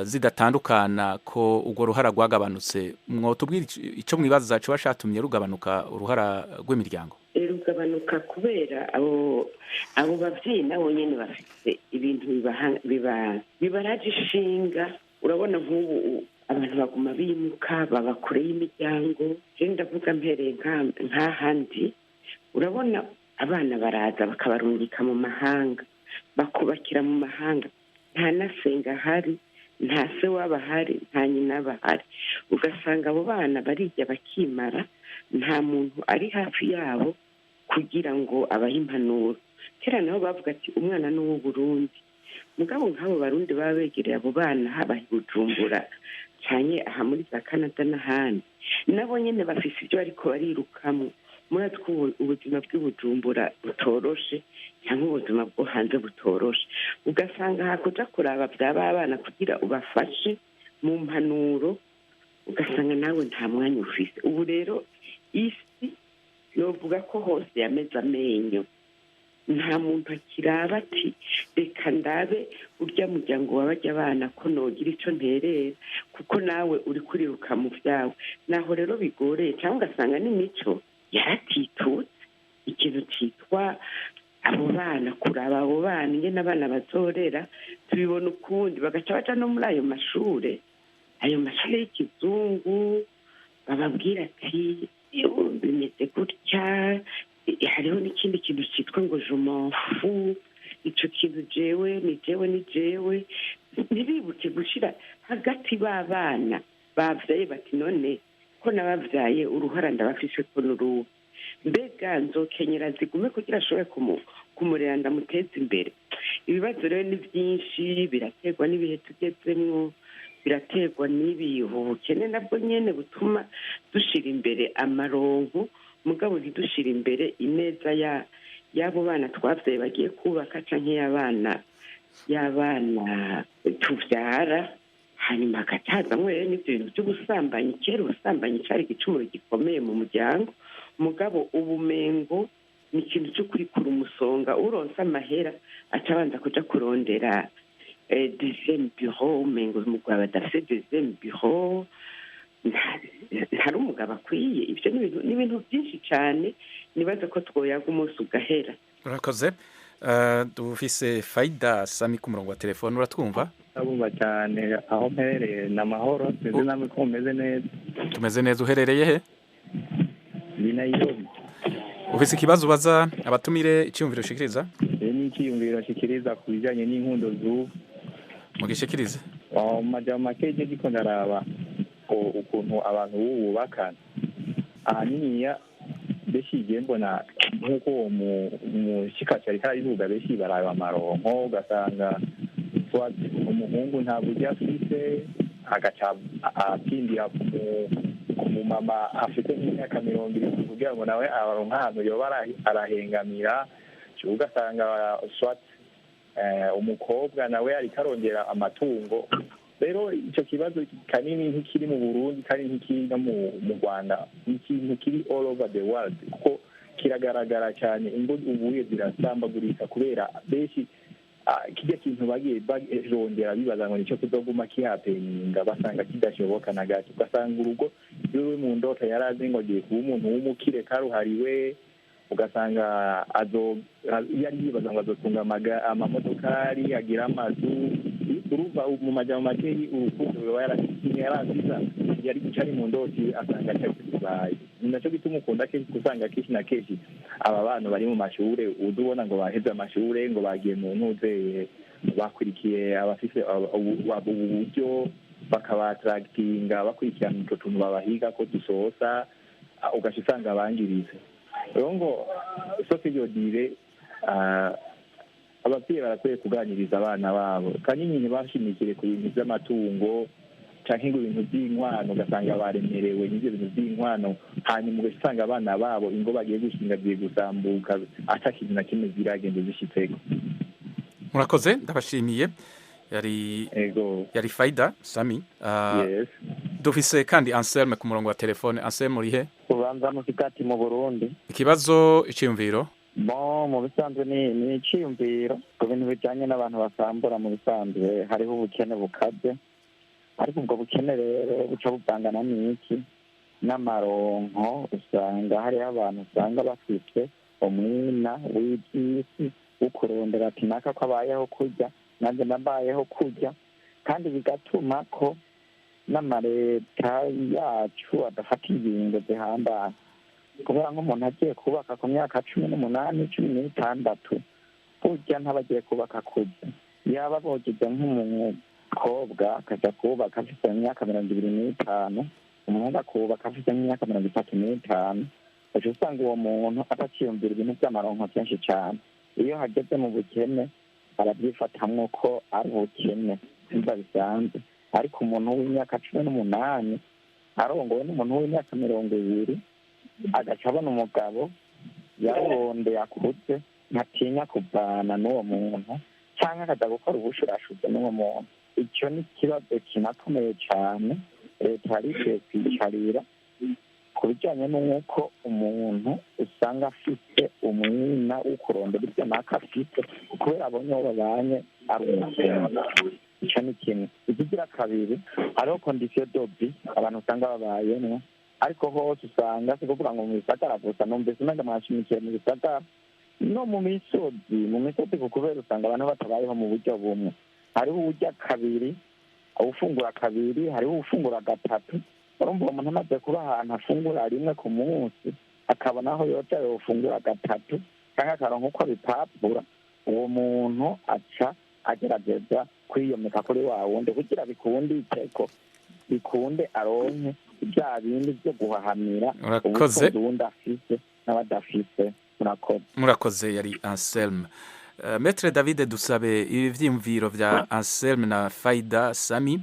zidatandukana, ko urwo ruhara rwagabanutse. Mwotubwira ico mwibaza coba catumye rugabanuka, uruhara rw'imiryango? Rugabanuka kubera abo bavyeyi nabo nyene bafite ibintu bibaraje ishinga. Urabona nk'ubu abantu baguma bimuka, baba kure y'imiryango. Je ndavuga mpereye nk'ahandi, urabona abana baraza bakabarungika mu mahanga, bakubakira mu mahanga, nta nasenga ahari, nta se waba ahari, nta nyina aba ahari. Ugasanga abo bana barijya bakimara, nta muntu ari hafi yabo kugira ngo abahe impanuro. Kera nabo bavuga ati umwana ni uw'Uburundi, mugabo nk'abo Barundi baba begereye abo bana, haba i Bujumbura canke aha muri za Canada n'ahandi, nabo nyene bafise ibyo bariko barirukamwo. Muratwo ubuzima bw'ibujumbura butoroshe, cyangwa ubuzima bwo hanze butoroshe, ugasanga hakuja kuraba vyaba abana kugira ubafashe mu mpanuro, ugasanga nawe nta mwanya ufise. Ubu rero isi novuga ko hose yameze amenyo, nta muntu akiraba ati reka ndabe urya muryango wabajya abana ko nogira ico nterera, kuko nawe uri kuriruka mu vyawe. Naho rero bigoreye, cyangwa ugasanga n'imico yaratitutse, ikintu citwa abo bana, kuraba abo bana ingene abana bazorera tubibona ukundi, bagaca baja no muri ayo mashure, ayo mashure y'ikizungu, bababwira ati bimeze gutya. Hariho n'ikindi kintu cyitwa ngo je m'en fous, ico kintu jewe ni jewe ni jewe. Ntibibuke gushira hagati b'abana bavyaye, bati none ko nabavyaye uruhara ndabafise ko n'uruhu, mbega nzokenyera zigume kugira ashobore kumurera ndamuteze imbere. Ibibazo rero ni byinshi, biraterwa n'ibihe tugezemwo, biraterwa n'ibi ubukene nabwo nyene butuma dushira imbere amaronko, mugabo ntidushira imbere ineza ya y'abo bana twavyaye bagiye kubaka, canke y'abana tuvyara. Hanyuma hagacazamwo rero n'ivyo bintu by'ubusambanyi. Kera ubusambanyi cari igicumuro gikomeye mu muryango, mugabo ubumengo ni ikintu cyo kurikura umusonga. Uronse amahera aca abanza kuja kurondera deuxième bureau, umengo umugabo adafise deuxième bureau ntari umugabo akwiye. Ivyo ni ibintu byinshi cyane, nibaza ko twoyaga umunsi ugahera. Urakoze. Dufise Faida Sami ku murongo wa telefone, uratwumva? Ndabumva cyane, aho mperereye ni amahoro, sinzi namwe ko mumeze neza. Tumeze neza, uherereye he? Ni Nairobi. Ufise ikibazo ubaza abatumire, icyumviro ushikiriza? Ni icyiyumviro nshikiriza ku bijyanye n'inkundo z'ubu. Mugishikirize. Mu majambo make, ndiko ndaraba ukuntu abantu b'ubu bubakana, ahaniniya benshi igihe mbona nk'uko uwo mushikasi ariko arabivuga, benshi baraba amaronko, ugasanga umuhungu nta buryo afise, agaca atindira ku mumama afite nk'imyaka 70 kugira ngo nawe aronke ahantu yoba arahengamira. Ugasanga soit umukobwa nawe ariko arongera amatungo. Rero icyo kibazo kanini ntikiri mu Burundi, kandi ntikiri no mu Rwanda, ni ikintu kiri all over the world, kuko kiragaragara cyane. Ingo ubuye zirasambagurika kubera benshi kirya kintu bagiye barondera bibaza ngo nicyo kizoguma kihapeninga, basanga kidashoboka na gato. Ugasanga urugo rwiwe mu ndoto yari azi ngo agiye kuba umuntu w'umukire karuhariwe, ugasanga yari yibaza ngo azotunga amamodokari, agira amazu. Urumva, mu majambo makeyi, urukundo ruba yaraziza yari cari mu ndoti, asanga atari kibaye. Ni naco gituma ukunda kenshi usanga kenshi na kenshi aba bana bari mu mashure, uza ubona ngo baheze amashure, ngo bagiye mu ntuzeye, bakurikiye abafise ubu buryo, bakabataragitinga, bakurikirana utwo tuntu babahiga ko dusosa, ugaca usanga bangiritse. Rero ngo sofe yodire, abavyeyi barakwiye kuganiriza abana babo kanini, ntibashimikire ku bintu vy'amatungo canke ngo ibintu vy'inkwano, ugasanga baremerewe n'ivyo bintu vy'inkwano, hanyuma ugaca usanga abana babo ingo bagiye gushinga zigiye gusambuka ata kintu na kimwe ziragenda zishitseko. Murakoze, ndabashimiye. Yari Faida Sami. Dufise kandi Anselme ku murongo wa telefone. Anselme, uri he? Ubanza mu Kigati mu Burundi. Ikibazo, iciyumviro? Bon, mu bisanzwe ni iciyumviro ku bintu bijanye n'abantu basambura. Mu bisanzwe hariho ubukene bukaze, ariko ubwo bukene rero buca buvangana n'iki? N'amaronko. Usanga hariho abantu usanga bafite umwina w'iby'isi wo kurondera ati naka ko abayeho kurya, nanjye ndabayeho kurya, kandi bigatuma ko n'amareta yacu adafata ingingo zihambaye, kubera nk'umuntu agiye kubaka ku myaka 18, 16, burya ntabagiye kubaka kurya. Yaba bogize nk'umukobwa akajya kubaka afite imyaka 25, umuhungu akubaka afite nk'imyaka 35, uca usanga uwo muntu ataciyumvira ibintu by'amaronko byinshi cyane. Iyo hageze mu bukene arabyifatamwo ko ari ubukene biba bisanzwe. Ariko umuntu w'imyaka 18 arongowe n'umuntu w'imyaka 20, agaca abona umugabo yarondeye akuze, ntatinya kuvana n'uwo muntu cyangwa akaza gukora ubushurashuzi n'uwo muntu. Icyo ni ikibazo kinakomeye cyane leta yari ikwiye kwicarira ku bijyanye n'uko umuntu usanga afite umwina wo kurondera ibyo naka afite kubera abonye uwo babanye ari umukene. Icyo ni kimwe. Ikigira kabiri, hariho conditions de vie abantu usanga babayemwo, ariko hose usanga, si kuvuga ngo mu bisagara gusa, numvise umenga mwashimikiye mu bisagara, no mu misozi kubera usanga abantu batabayeho mu buryo bumwe. Hariho uwurya kabiri, ufungura kabiri, hariho ufungura gatatu. Urumva, uwo muntu amaze kuba ahantu afungura rimwe ku munsi, akabona aho yoja yofungura gatatu cyangwa akaronka uko abipapura, uwo muntu aca agerageza kwiyomeka kuri wa wundi kugira bikunde iteko, bikunde aronke bya bindi byo guhahamira Urakoze. ubutunzi uwundi afise n'abadafise. Murakoze. Murakoze. Yari Anselme. Maître David Dusabe, ibi vyiyumviro vya Anselme na Faida Sami,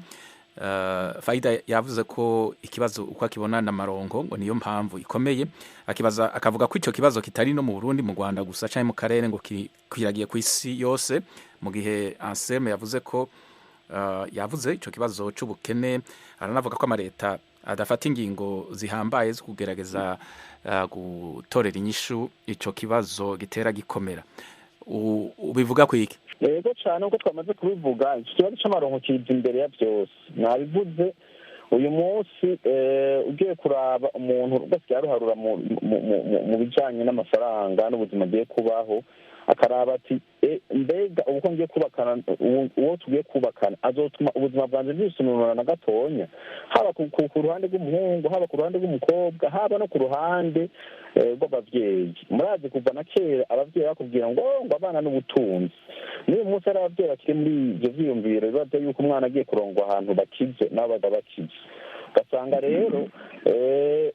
Faida yavuze ko ikibazo uko akibona na marongo ngo niyo mpamvu ikomeye, akibaza akavuga ko ico kibazo kitari no mu Burundi, mu Rwanda gusa canke mu karere, ngo kwiragiye ku isi yose, mu gihe Anselme yavuze ko yavuze ico kibazo c'ubukene, aranavuga ko amareta adafata ingingo zihambaye zo kugerageza gutorera inyishu ico kibazo gitera gikomera. Ubivuga ku iki? Yego cyane, uko twamaze kubivuga, iki kibazo cy'amaronko kiza imbere ya byose. Nabivuze, uyu munsi ugiye kuraba umuntu ugasigaye aruharura mu bijanye n'amafaranga n'ubuzima agiye kubaho, akaraba ati: "Mbega ubu ko ngiye kubakana, uwo tugiye kubakana azotuma ubuzima bwanjye bwisununura na gatonya?" Haba ku ruhande rw'umuhungu, haba ku ruhande rw'umukobwa, haba no ku ruhande rw'abavyeyi. Murazi, kuva na kera abavyeyi bakubwira ngo abana n'ubutunzi. N'uyu munsi hari abavyeyi bakiri muri ivyo vyiyumviro bibaza yuko umwana agiye kurongwa ahantu bakize nabo baza bakize. Ugasanga rero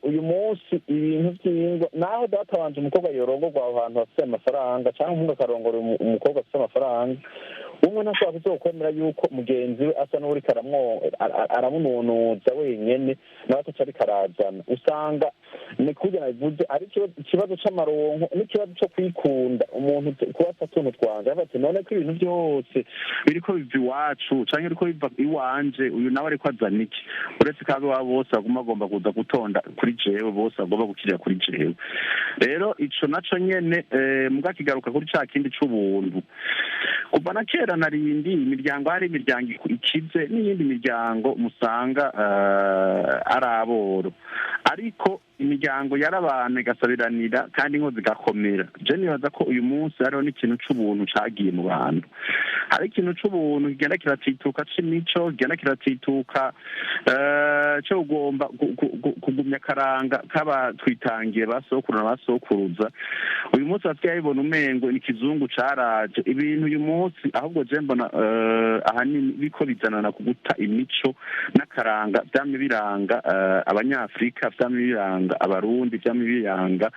uyu munsi ibintu by'ingo, naho data wanje umukobwa yorongorwa aho hantu hafite amafaranga, cyangwa umuhungu akarongora umukobwa afite amafaranga, umwe ntashobora kuzokwemera yuko mugenzi we asa n'uwuriko aramununuza wenyene, nawe ataco ariko arazana. Usanga ni kurya nabivuze, ari ikibazo c'amaronko n'ikibazo co kwikunda. Umuntu kuba asa tuntu twanje, avuga ati: "None ko ibintu byose biriko biva iwacu canke biriko biva iwanje, uyu nawe ariko azana iki?" Uretse ko ab'iwabo bose baguma bagomba kuza gutonda kuri jewe, bose bagomba gukirira kuri jewe. Rero ico naco nyene muga kigaruka kuri ca kindi c'ubuntu. Kuva na kera narindi imiryango, hari imiryango ikize n'iyindi miryango musanga ari aboro, ariko imiryango yarabana igasabiranira kandi ingo zigakomera. Je nibaza ko uyu munsi hariho n'ikintu c'ubuntu cagiye mu bantu. Hari ikintu c'ubuntu kigenda kiratituka, c'imico kigenda kiratituka, co kugomba kugumya akaranga k'abatwitangiye, ba sokuru na ba sokuruza. Uyu munsi basigaye bibona umengo ni ikizungu caraje ibintu. Uyu munsi ahubwo je mbona ahanini biko bizanana ku guta imico n'akaranga vyamye biranga Abanyafrika, vyamye biranga Abarundi, vyamye biranga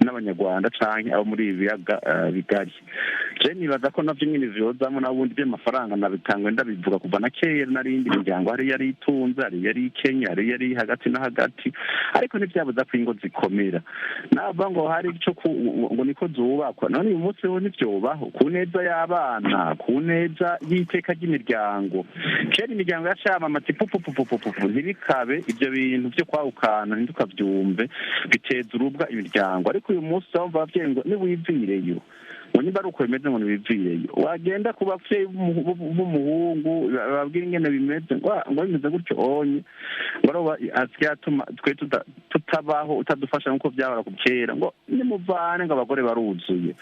n'Abanyarwanda canke abo muri ibi biyaga bigari. Je nibaza ko navyo nyene vyozamwo. N'ubundi vy'amafaranga nabitangwe ndabivuga, kuva na kera narindi miryango hari yari itunze, hari yari ikenye, hari yari hagati na hagati, ariko ntivyabuza ko ingo zikomera. Navuga ngo hari ico ngo niko zubakwa. None uyu munsi ho ntivyobaho ku neza y'abana, ku neza y'iteka ry'imiryango. Kera imiryango yacamama ati pupupupupupu, ntibikabe ivyo bintu vyo kwahukana, ntitukavyumve, biteza urubwa imiryango. Ariko uyu munsi urumva abavyeyi ngo niwivireyo, ngo niba ari uko bimeze ngo niwivireyo. Wagenda ku bavyeyi b'umuhungu, bababwira ingene bimeze, ngo bimeze gutyo onye, ngo aroba asigaye atuma twe tutabaho, utadufasha nk'uko vyahora ku kera, ngo nimuvane, ngo abagore baruzuye.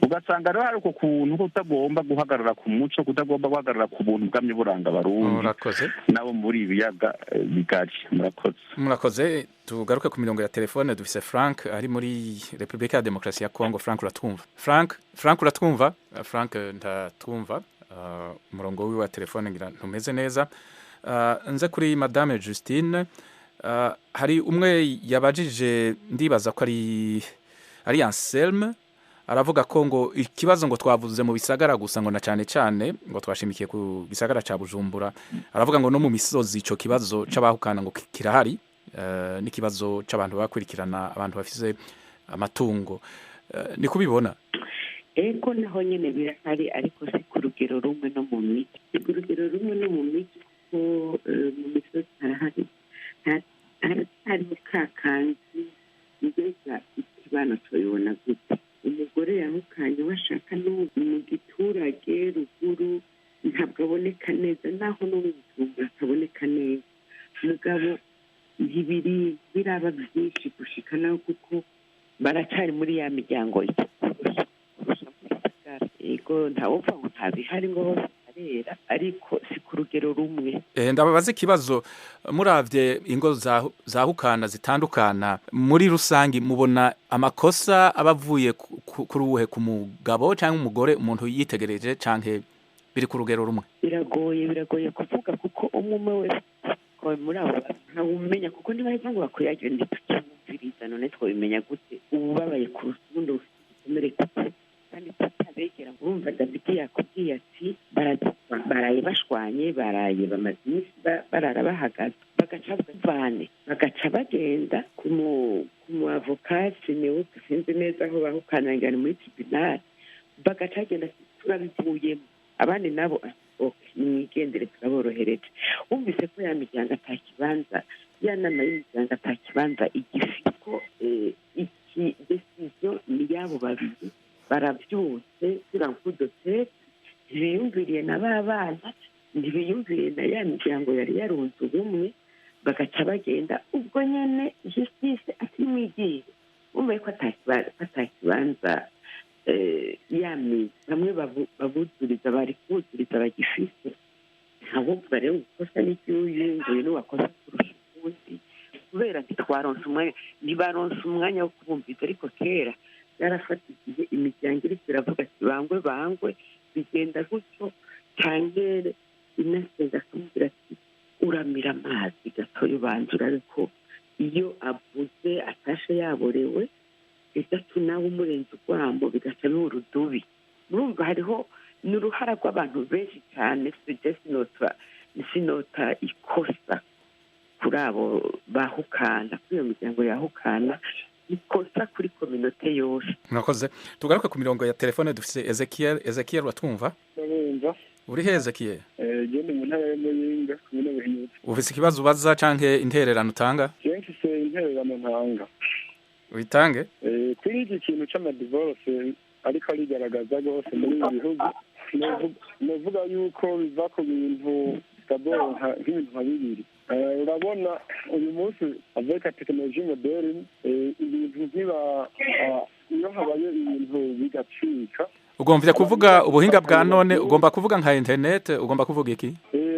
Ugasanga rero hari uko kuntu ko kutagomba guhagarara ku muco, kutagomba guhagarara ku buntu bwamye buranga Abarundi Murakoze. nabo muri ibiyaga bigari. Murakoze. Murakoze. Tugaruke ku mirongo ya telefone. Dufise Frank ari muri Repubulika ya Demokarasi ya Kongo. Frank, uratwumva? Frank, Frank, uratwumva? Frank ntatwumva. Umurongo wiwe wa telefone ngira ntumeze neza. Nze kuri Madame Justine. Hari umwe yabajije, ndibaza ko ari Anselme, Aravuga ko ngo ikibazo ngo twavuze mu bisagara gusa, ngo na cyane cyane ngo twashimikiye ku gisagara ca Bujumbura. Aravuga ngo no mu misozi ico kibazo c'abahukana ngo kirahari, n'ikibazo c'abantu bakurikirana abantu bafise amatungo. Ni kubibona? Ego, naho nyine birahari, ariko si ku rugero rumwe no mu miji, si ku rugero rumwe no mu miji, kuko mu misozi harahari, hariho ka kanzi. Mbega ikibano tubibona gute? Umugore yahukanye washaka no mu giturage ruguru ntabwo aboneka neza, naho no mu Bujumbura ataboneka neza. Mugabo ntibiri biraba byinshi gushika naho, kuko baracyari muri ya miryango kurusha mu gisagara. Ego, ntawupfa ngo ntabihari ngo hose harera, ariko si ku rugero rumwe. Ndababaza ikibazo: muravye ingo zahukana zitandukana muri rusangi, mubona amakosa aba avuye kuri uwuhe, ku mugabo cyangwa umugore, umuntu yitegereje, canke biri ku rugero rumwe? Biragoye kuvuga, kuko umwe umwe wese ko muri abo bantu ntawumenya, kuko ntibaheza ngo bakuyagire, ntitukimwumviriza. None twabimenya gute ububabaye kurusha ubundi, bufite igikomere gute, kandi tutabegera? Urumva David yakubwiye ati baraye bashwanye, baraye bamaze iminsi barara bahagaze, bagaca bavane, bagaca bagenda ku mu avocat. Sinibuka, sinzi neza aho bahukana, ngira ni muri tribunal. Bagaca bagenda ati turabivuyemo, abandi nabo ati ok, nimwigendere, turaborohereje. Wumvise ko ya miryango atakibanza, ya nama y'imiryango atakibanza igifite, ko iki décision ni y'abo babiri barabyutse kugira ngo udotete, ntibiyumviriye na ba bana, ntibiyumviriye na ya miryango yari yarunze ubumwe. Bagaca bagenda ubwo nyene, justice ati nimwigiye. Wumva ko atakibanza yami bamwe babuzuriza, bari kubuzuriza bagifise. Ntawumva rero gukosa n'iry'uyu nguyu n'uwakosa kurusha uwundi, kubera ntitwaronse umwanya, ntibaronse umwanya wo kubumviza. Ariko kera byarafata igihe, imiryango iriko iravuga ati bangwe bangwe, bigenda gutyo. Cyangere inasenga akamubwira ati uramira amazi gatoya, ubanza urabe ko iyo avuze atashe yaborewe gatatu, nawe umurenze urwamo, bigaca biba urudubi. Murumva hariho n'uruhara rw'abantu benshi cyane. Sije sinota ikosa kuri abo bahukana, kuri iyo miryango yahukana, ikosa kuri communauté yose. Murakoze. Tugaruke ku mirongo ya telefone, dufise Ezekiel. Ezekiel, uratwumva? Ndabumva. Uri he, Ezekiel? Gende mu ntara ya Muyinga, komine Buhinyuza. Ufise ikibazo ubaza canke intererano utanga? Je mfise intererano ntanga. Uyitange. Kuri iki kintu c'amadivorce ariko arigaragaza rwose muri ibi bihugu, novuga yuko biva ku bintu d'abord nk'ibintu nka bibiri. Urabona uyu munsi avec la technologie moderne, ibintu ntiba iyo habaye ibintu bigacika. Ugomvye kuvuga ubuhinga bwa none, ugomba kuvuga nka internet, ugomba kuvuga iki?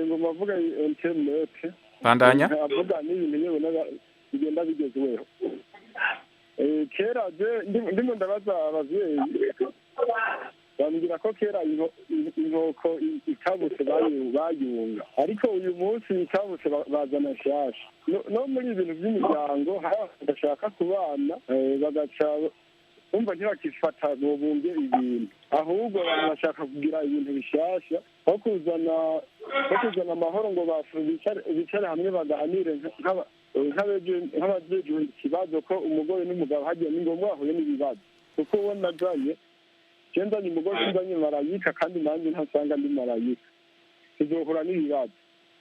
Ngomba kuvuga internet. Bandanya. Avuga n'ibintu yewe bigenda bigezweho. Kera je ndimo ndabaza abavyeyi, bambwira ko kera inkoko itabutse bayunga, ariko uyu munsi itabutse bazana nshasha. No muri ibintu by'imiryango hari abantu bashaka kubana, bagaca umva ntibakifata ngo bumve ibintu, ahubwo abantu bashaka kugira ibintu bishasha aho kuzana amahoro ngo bicare hamwe baganire nk'abajejwe ikibazo, ko umugore n'umugabo hagiye ni ngombwa bahuye n'ibibazo, kuko uwo nazanye je nzanye umugore, nzanye marayika, kandi nanjye ntasanga ndi marayika, tuzohura n'ibibazo.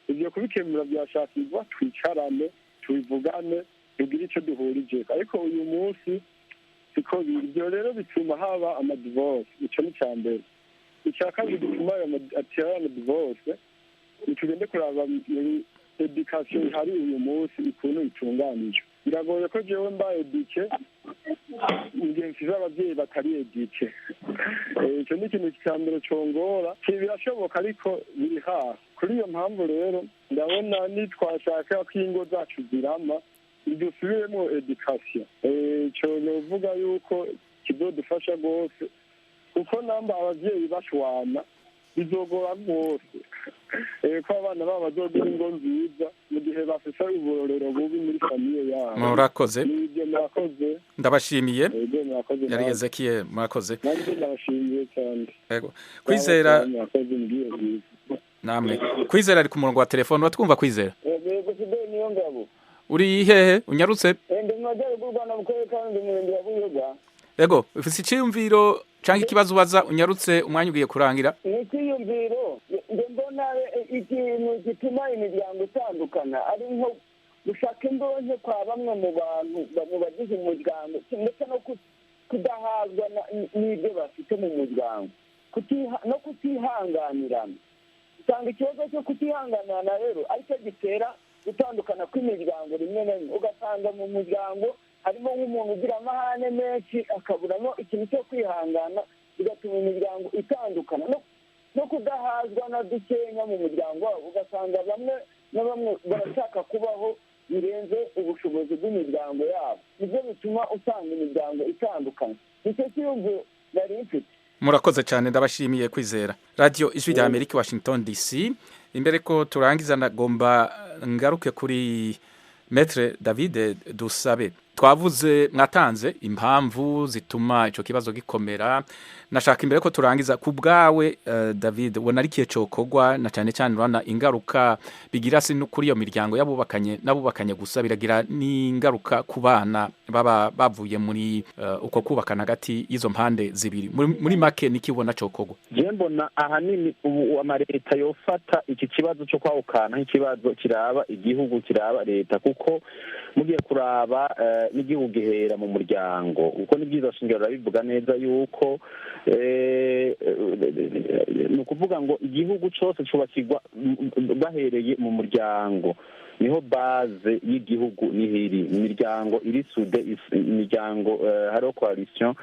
Ivyo kubikemura byashakirwa twicarane, tubivugane, tugire ico duhurijeko, ariko uyu munsi siko biri. Ivyo rero bituma haba amadivorce. Ico ni ica mbere. Ica kabiri gituma atera ayo amadivorce, tugende kuraba muri éducation ihari uyu munsi ukuntu itunganijwe. Biragoye ko jewe mba éduqué mu gihe mfise abavyeyi batari éduqués. Ico ni ikintu ca mbere congora. Birashoboka, ariko biri hafi. Kuri iyo mpamvu rero ndabona nitwashaka ko ingo zacu zirama, dusubiremo éducation. Ico novuga yuko kizodufasha rwose, kuko namba abavyeyi bashwana bizogora rwose ko abana babo bazogira ingo nziza mu gihe bafise uburorero bubi muri famille yabo. Murakoze. Nibyo, murakoze. Ndabashimiye. Ego, murakoze. Murakoze. Yari Ezekiel, murakoze. Nanjye ndabashimiye cyane. Yego. Kwizera. Murakoze, mbwiye byiza. Namwe. Kwizera ari ku murongo wa telefone, watwumva Kwizera? Yego, Fidel niyo ngabo. Uri hehe? Unyarutse? Ndi mu majyaruguru Rwanda, mu karere ka Rulindo, umurenge wa Buyoga. Yego, ufise iciyumviro canke ikibazo ubaza, unyarutse, umwanya ugiye kurangira. Ni icyiyumviro. Njye mbona ikintu gituma imiryango itandukana ari nko gushaka indonke kwa bamwe mu bantu mu bagize umuryango, ndetse no kudahazwa n'ibyo bafite mu muryango, no kutihanganirana. Usanga ikibazo cyo kutihanganirana rero aricyo gitera gutandukana kw'imiryango. Rimwe na rimwe ugasanga mu muryango harimo nk'umuntu ugira amahane menshi, akaburamo ikintu cyo kwihangana, bigatuma imiryango itandukana, no kudahazwa na dukenya mu muryango wabo. Ugasanga bamwe na bamwe barashaka kubaho birenze ubushobozi bw'imiryango yabo, nibyo bituma usanga imiryango itandukanye. Nicyo cyiyumviro nari mfite. Murakoze cyane, ndabashimiye Kwizera. Radio Ijwi rya Amerika, Washington DC. Imbere ko turangiza, nagomba ngaruke kuri Maître David Dusabe. Twavuze, mwatanze impamvu zituma ico kibazo gikomera. Nashaka imbere ko turangiza, ku bwawe David, ubona ari kihe cokogwa, na cyane cyane urabona ingaruka bigira si no kuri iyo miryango y'abubakanye n'abubakanye gusa, biragira n'ingaruka ku bana baba bavuye muri uko kubakana hagati y'izo mpande zibiri. Muri make, niki ubona cokogwa? Je mbona ahanini ubu amaleta yofata iki kibazo cyo kwahukana nk'ikibazo kiraba igihugu, kiraba leta, kuko mugiye kuraba n'igihugu gihera mu muryango, kuko n'ibyiza shingiro bivuga neza yuko ni ukuvuga ngo igihugu cyose cubakirwa bahereye mu muryango. Niho base y'igihugu nihiri imiryango iri soudée, imiryango hariho coalition,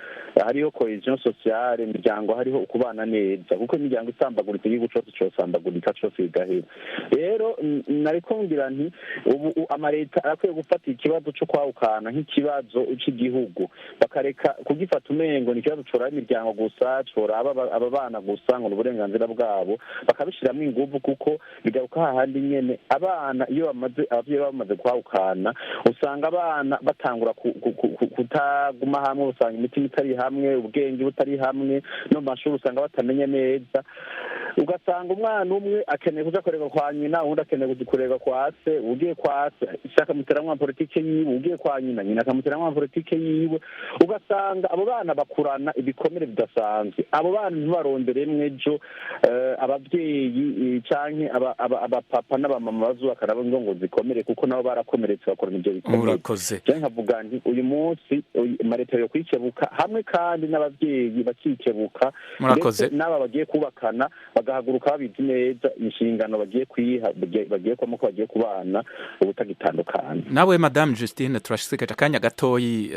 hariho cohésion sociale, imiryango hariho ukubana neza, kuko imiryango isambaguritse, igihugu cose cosambagurika cose bigahera. Rero nariko ngira nti ubu amaleta arakwiye gufata ikibazo co kwahukana nk'ikibazo c'igihugu, bakareka kugifata umengo ni ikibazo coraba imiryango gusa, coraba aba bana gusa, ngo ni uburenganzira bwabo, bakabishiramwo inguvu, kuko bigaruka hahandi nyene. Abana iyo bamaze, abavyeyi bamaze kwahukana, usanga abana batangura kutaguma hamwe, usanga imitima itari hamwe, ubwenge butari hamwe, no mu mashuri usanga batamenya neza. Ugasanga umwana umwe akeneye kuja kurega kwa nyina, uwundi akeneye kuja kurega kwa se. Ugiye kwa se, se akamuteramwo politike yiwe, ugiye kwa nyina, nyina akamuteramwo politike yiwe. Ugasanga abo bana bakurana ibikomere bidasanzwe. Abo bana ntibaronderemwe ejo abavyeyi canke abapapa n'abamama bazubaka nabo ngo zikomere, kuko nabo barakomeretse bakorana ibyo bikomere. Murakoze. Je nkavuga nti uyu munsi amaleta yo kwikebuka hamwe, kandi n'abavyeyi bakikebuka. Murakoze. N'aba bagiye kubakana bagahaguruka babizi neza inshingano bagiye kwiha, bagiye kwamo, ko bagiye kubana ubutagitandukana. Nawe Madame Justine, turashikaje akanya gatoyi,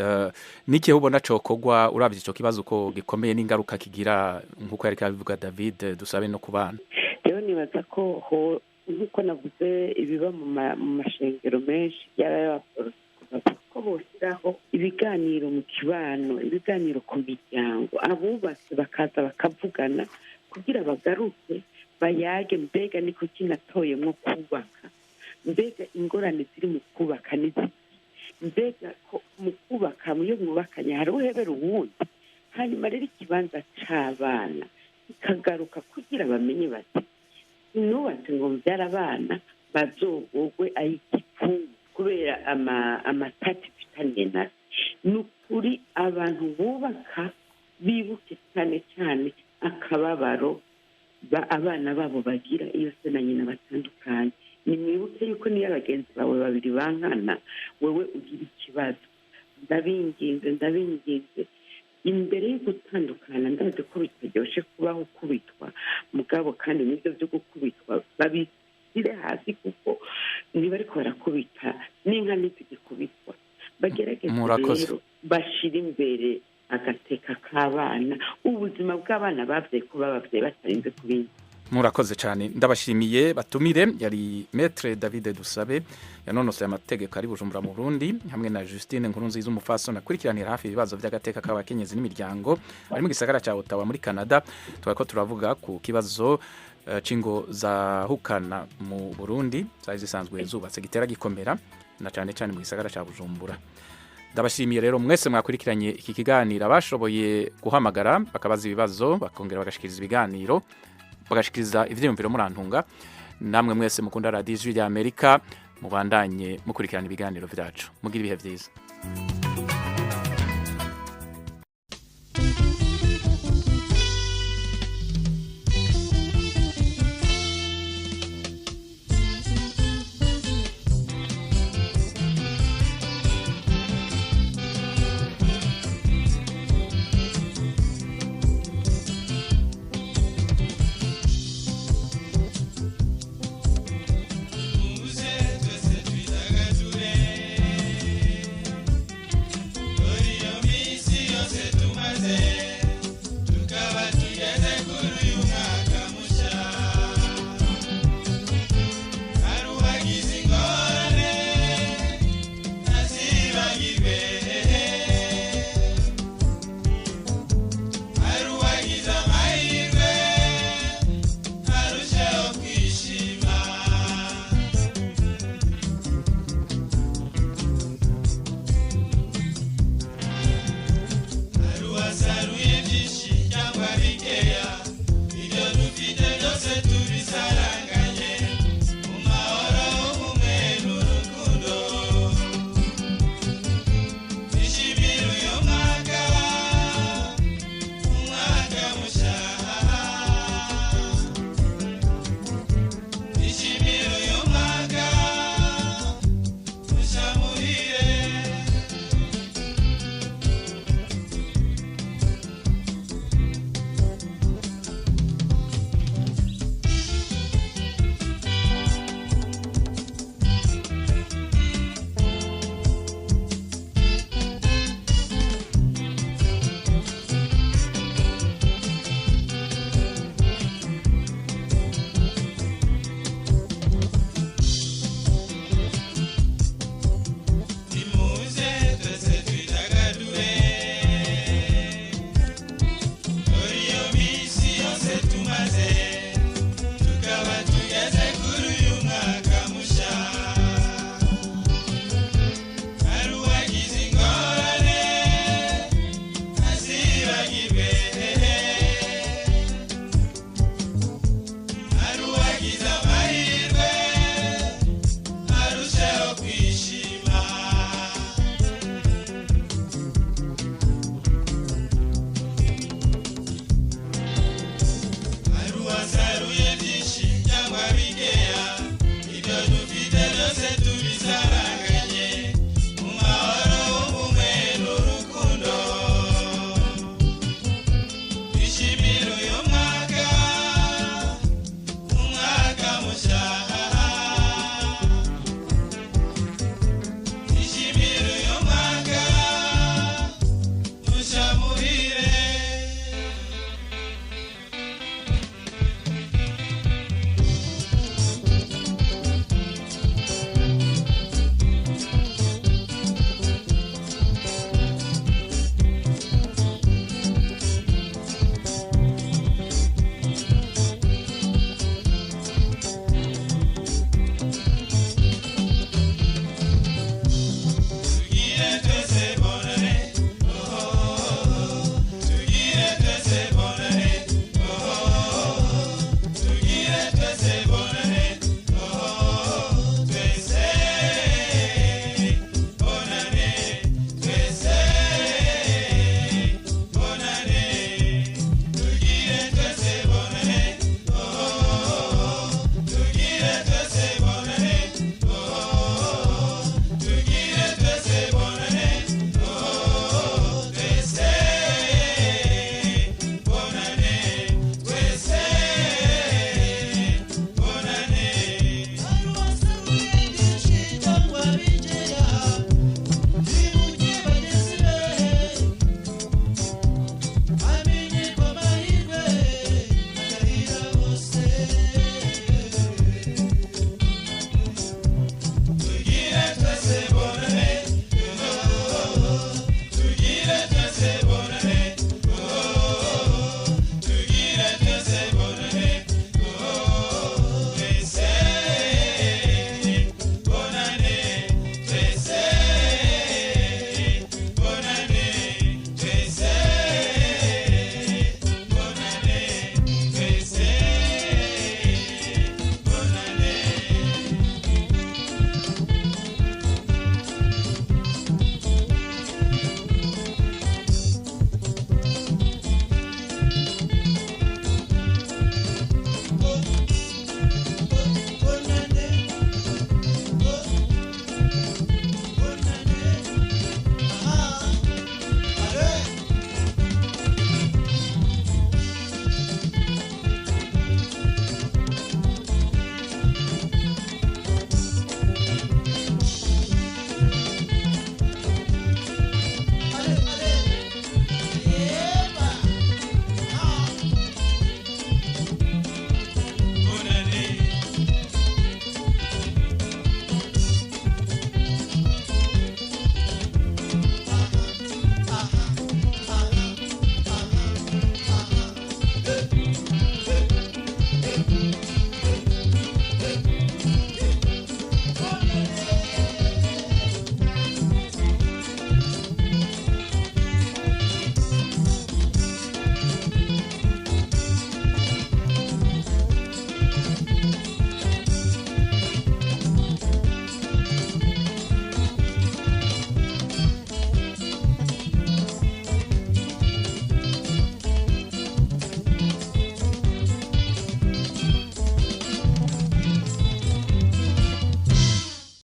n'ikihe ubona cokogwa uravye ico kibazo ko gikomeye n'ingaruka kigira, nkuko yariko abivuga David Dusabe, no kubana? Rero nibaza ko nk'uko navuze, ibiba mu mashengero menshi yaba ko boshyiraho ibiganiro mu kibano, ibiganiro ku miryango, abubatse bakaza bakavugana kugira bagaruke bayage: mbega ni kuki natoyemwo kubaka? Mbega ingorane ziri mu kubaka ni ziki? Mbega ko mu kubaka, iyo mwubakanye hari uhebera uwundi? Hanyuma rero ikibanza c'abana kikagaruka kugira bamenye bati: "Nubatse ngo mbyara abana bazogogwe ay'igipfungu kubera amatati mfitaniye na se." Ni ukuri, abantu bubaka bibuke cyane cyane akababaro abana babo bagira iyo se na nyina batandukanye. Nimwibuke yuko niyo abagenzi bawe babiri bankana, wewe ugira ikibazo. Ndabinginze, ndabinginze, imbere yo gutandukana, ndazi ko bitaryoshe kubaho ukubitwa, mugabo kandi n'ibyo byo gukubitwa babishyire hasi, kuko niba ariko barakubita n'inka ntizigikubitwa. Bagerageze rero bashyire imbere agateka k'abana, ubuzima bw'abana babyaye, ko bababyaye batarinze kubindi. Murakoze cyane, ndabashimiye batumire. Yari Maître David Dusabe, yanonosoye amategeko, ari Bujumbura mu Burundi, hamwe na Justine Nkurunziza, umufasoni akurikiranira hafi ibibazo by'agateka k'abakenyezi n'imiryango, ari mu gisagara cya Ottawa muri Canada. Twari ko turavuga ku kibazo c'ingo zahukana mu Burundi zari zisanzwe zubatse, gitera gikomera na cyane cyane mu gisagara cya Bujumbura. Ndabashimiye rero mwese mwakurikiranye iki kiganiro, abashoboye guhamagara bakabaza ibibazo, bakongera bagashikiriza ibiganiro, bagashikiriza ivyiyumviro. Murantunga, namwe mwese mukunda Radiyo Ijwi rya Amerika, mubandanye mukurikirana ibiganiro vyacu. Mugira ibihe vyiza.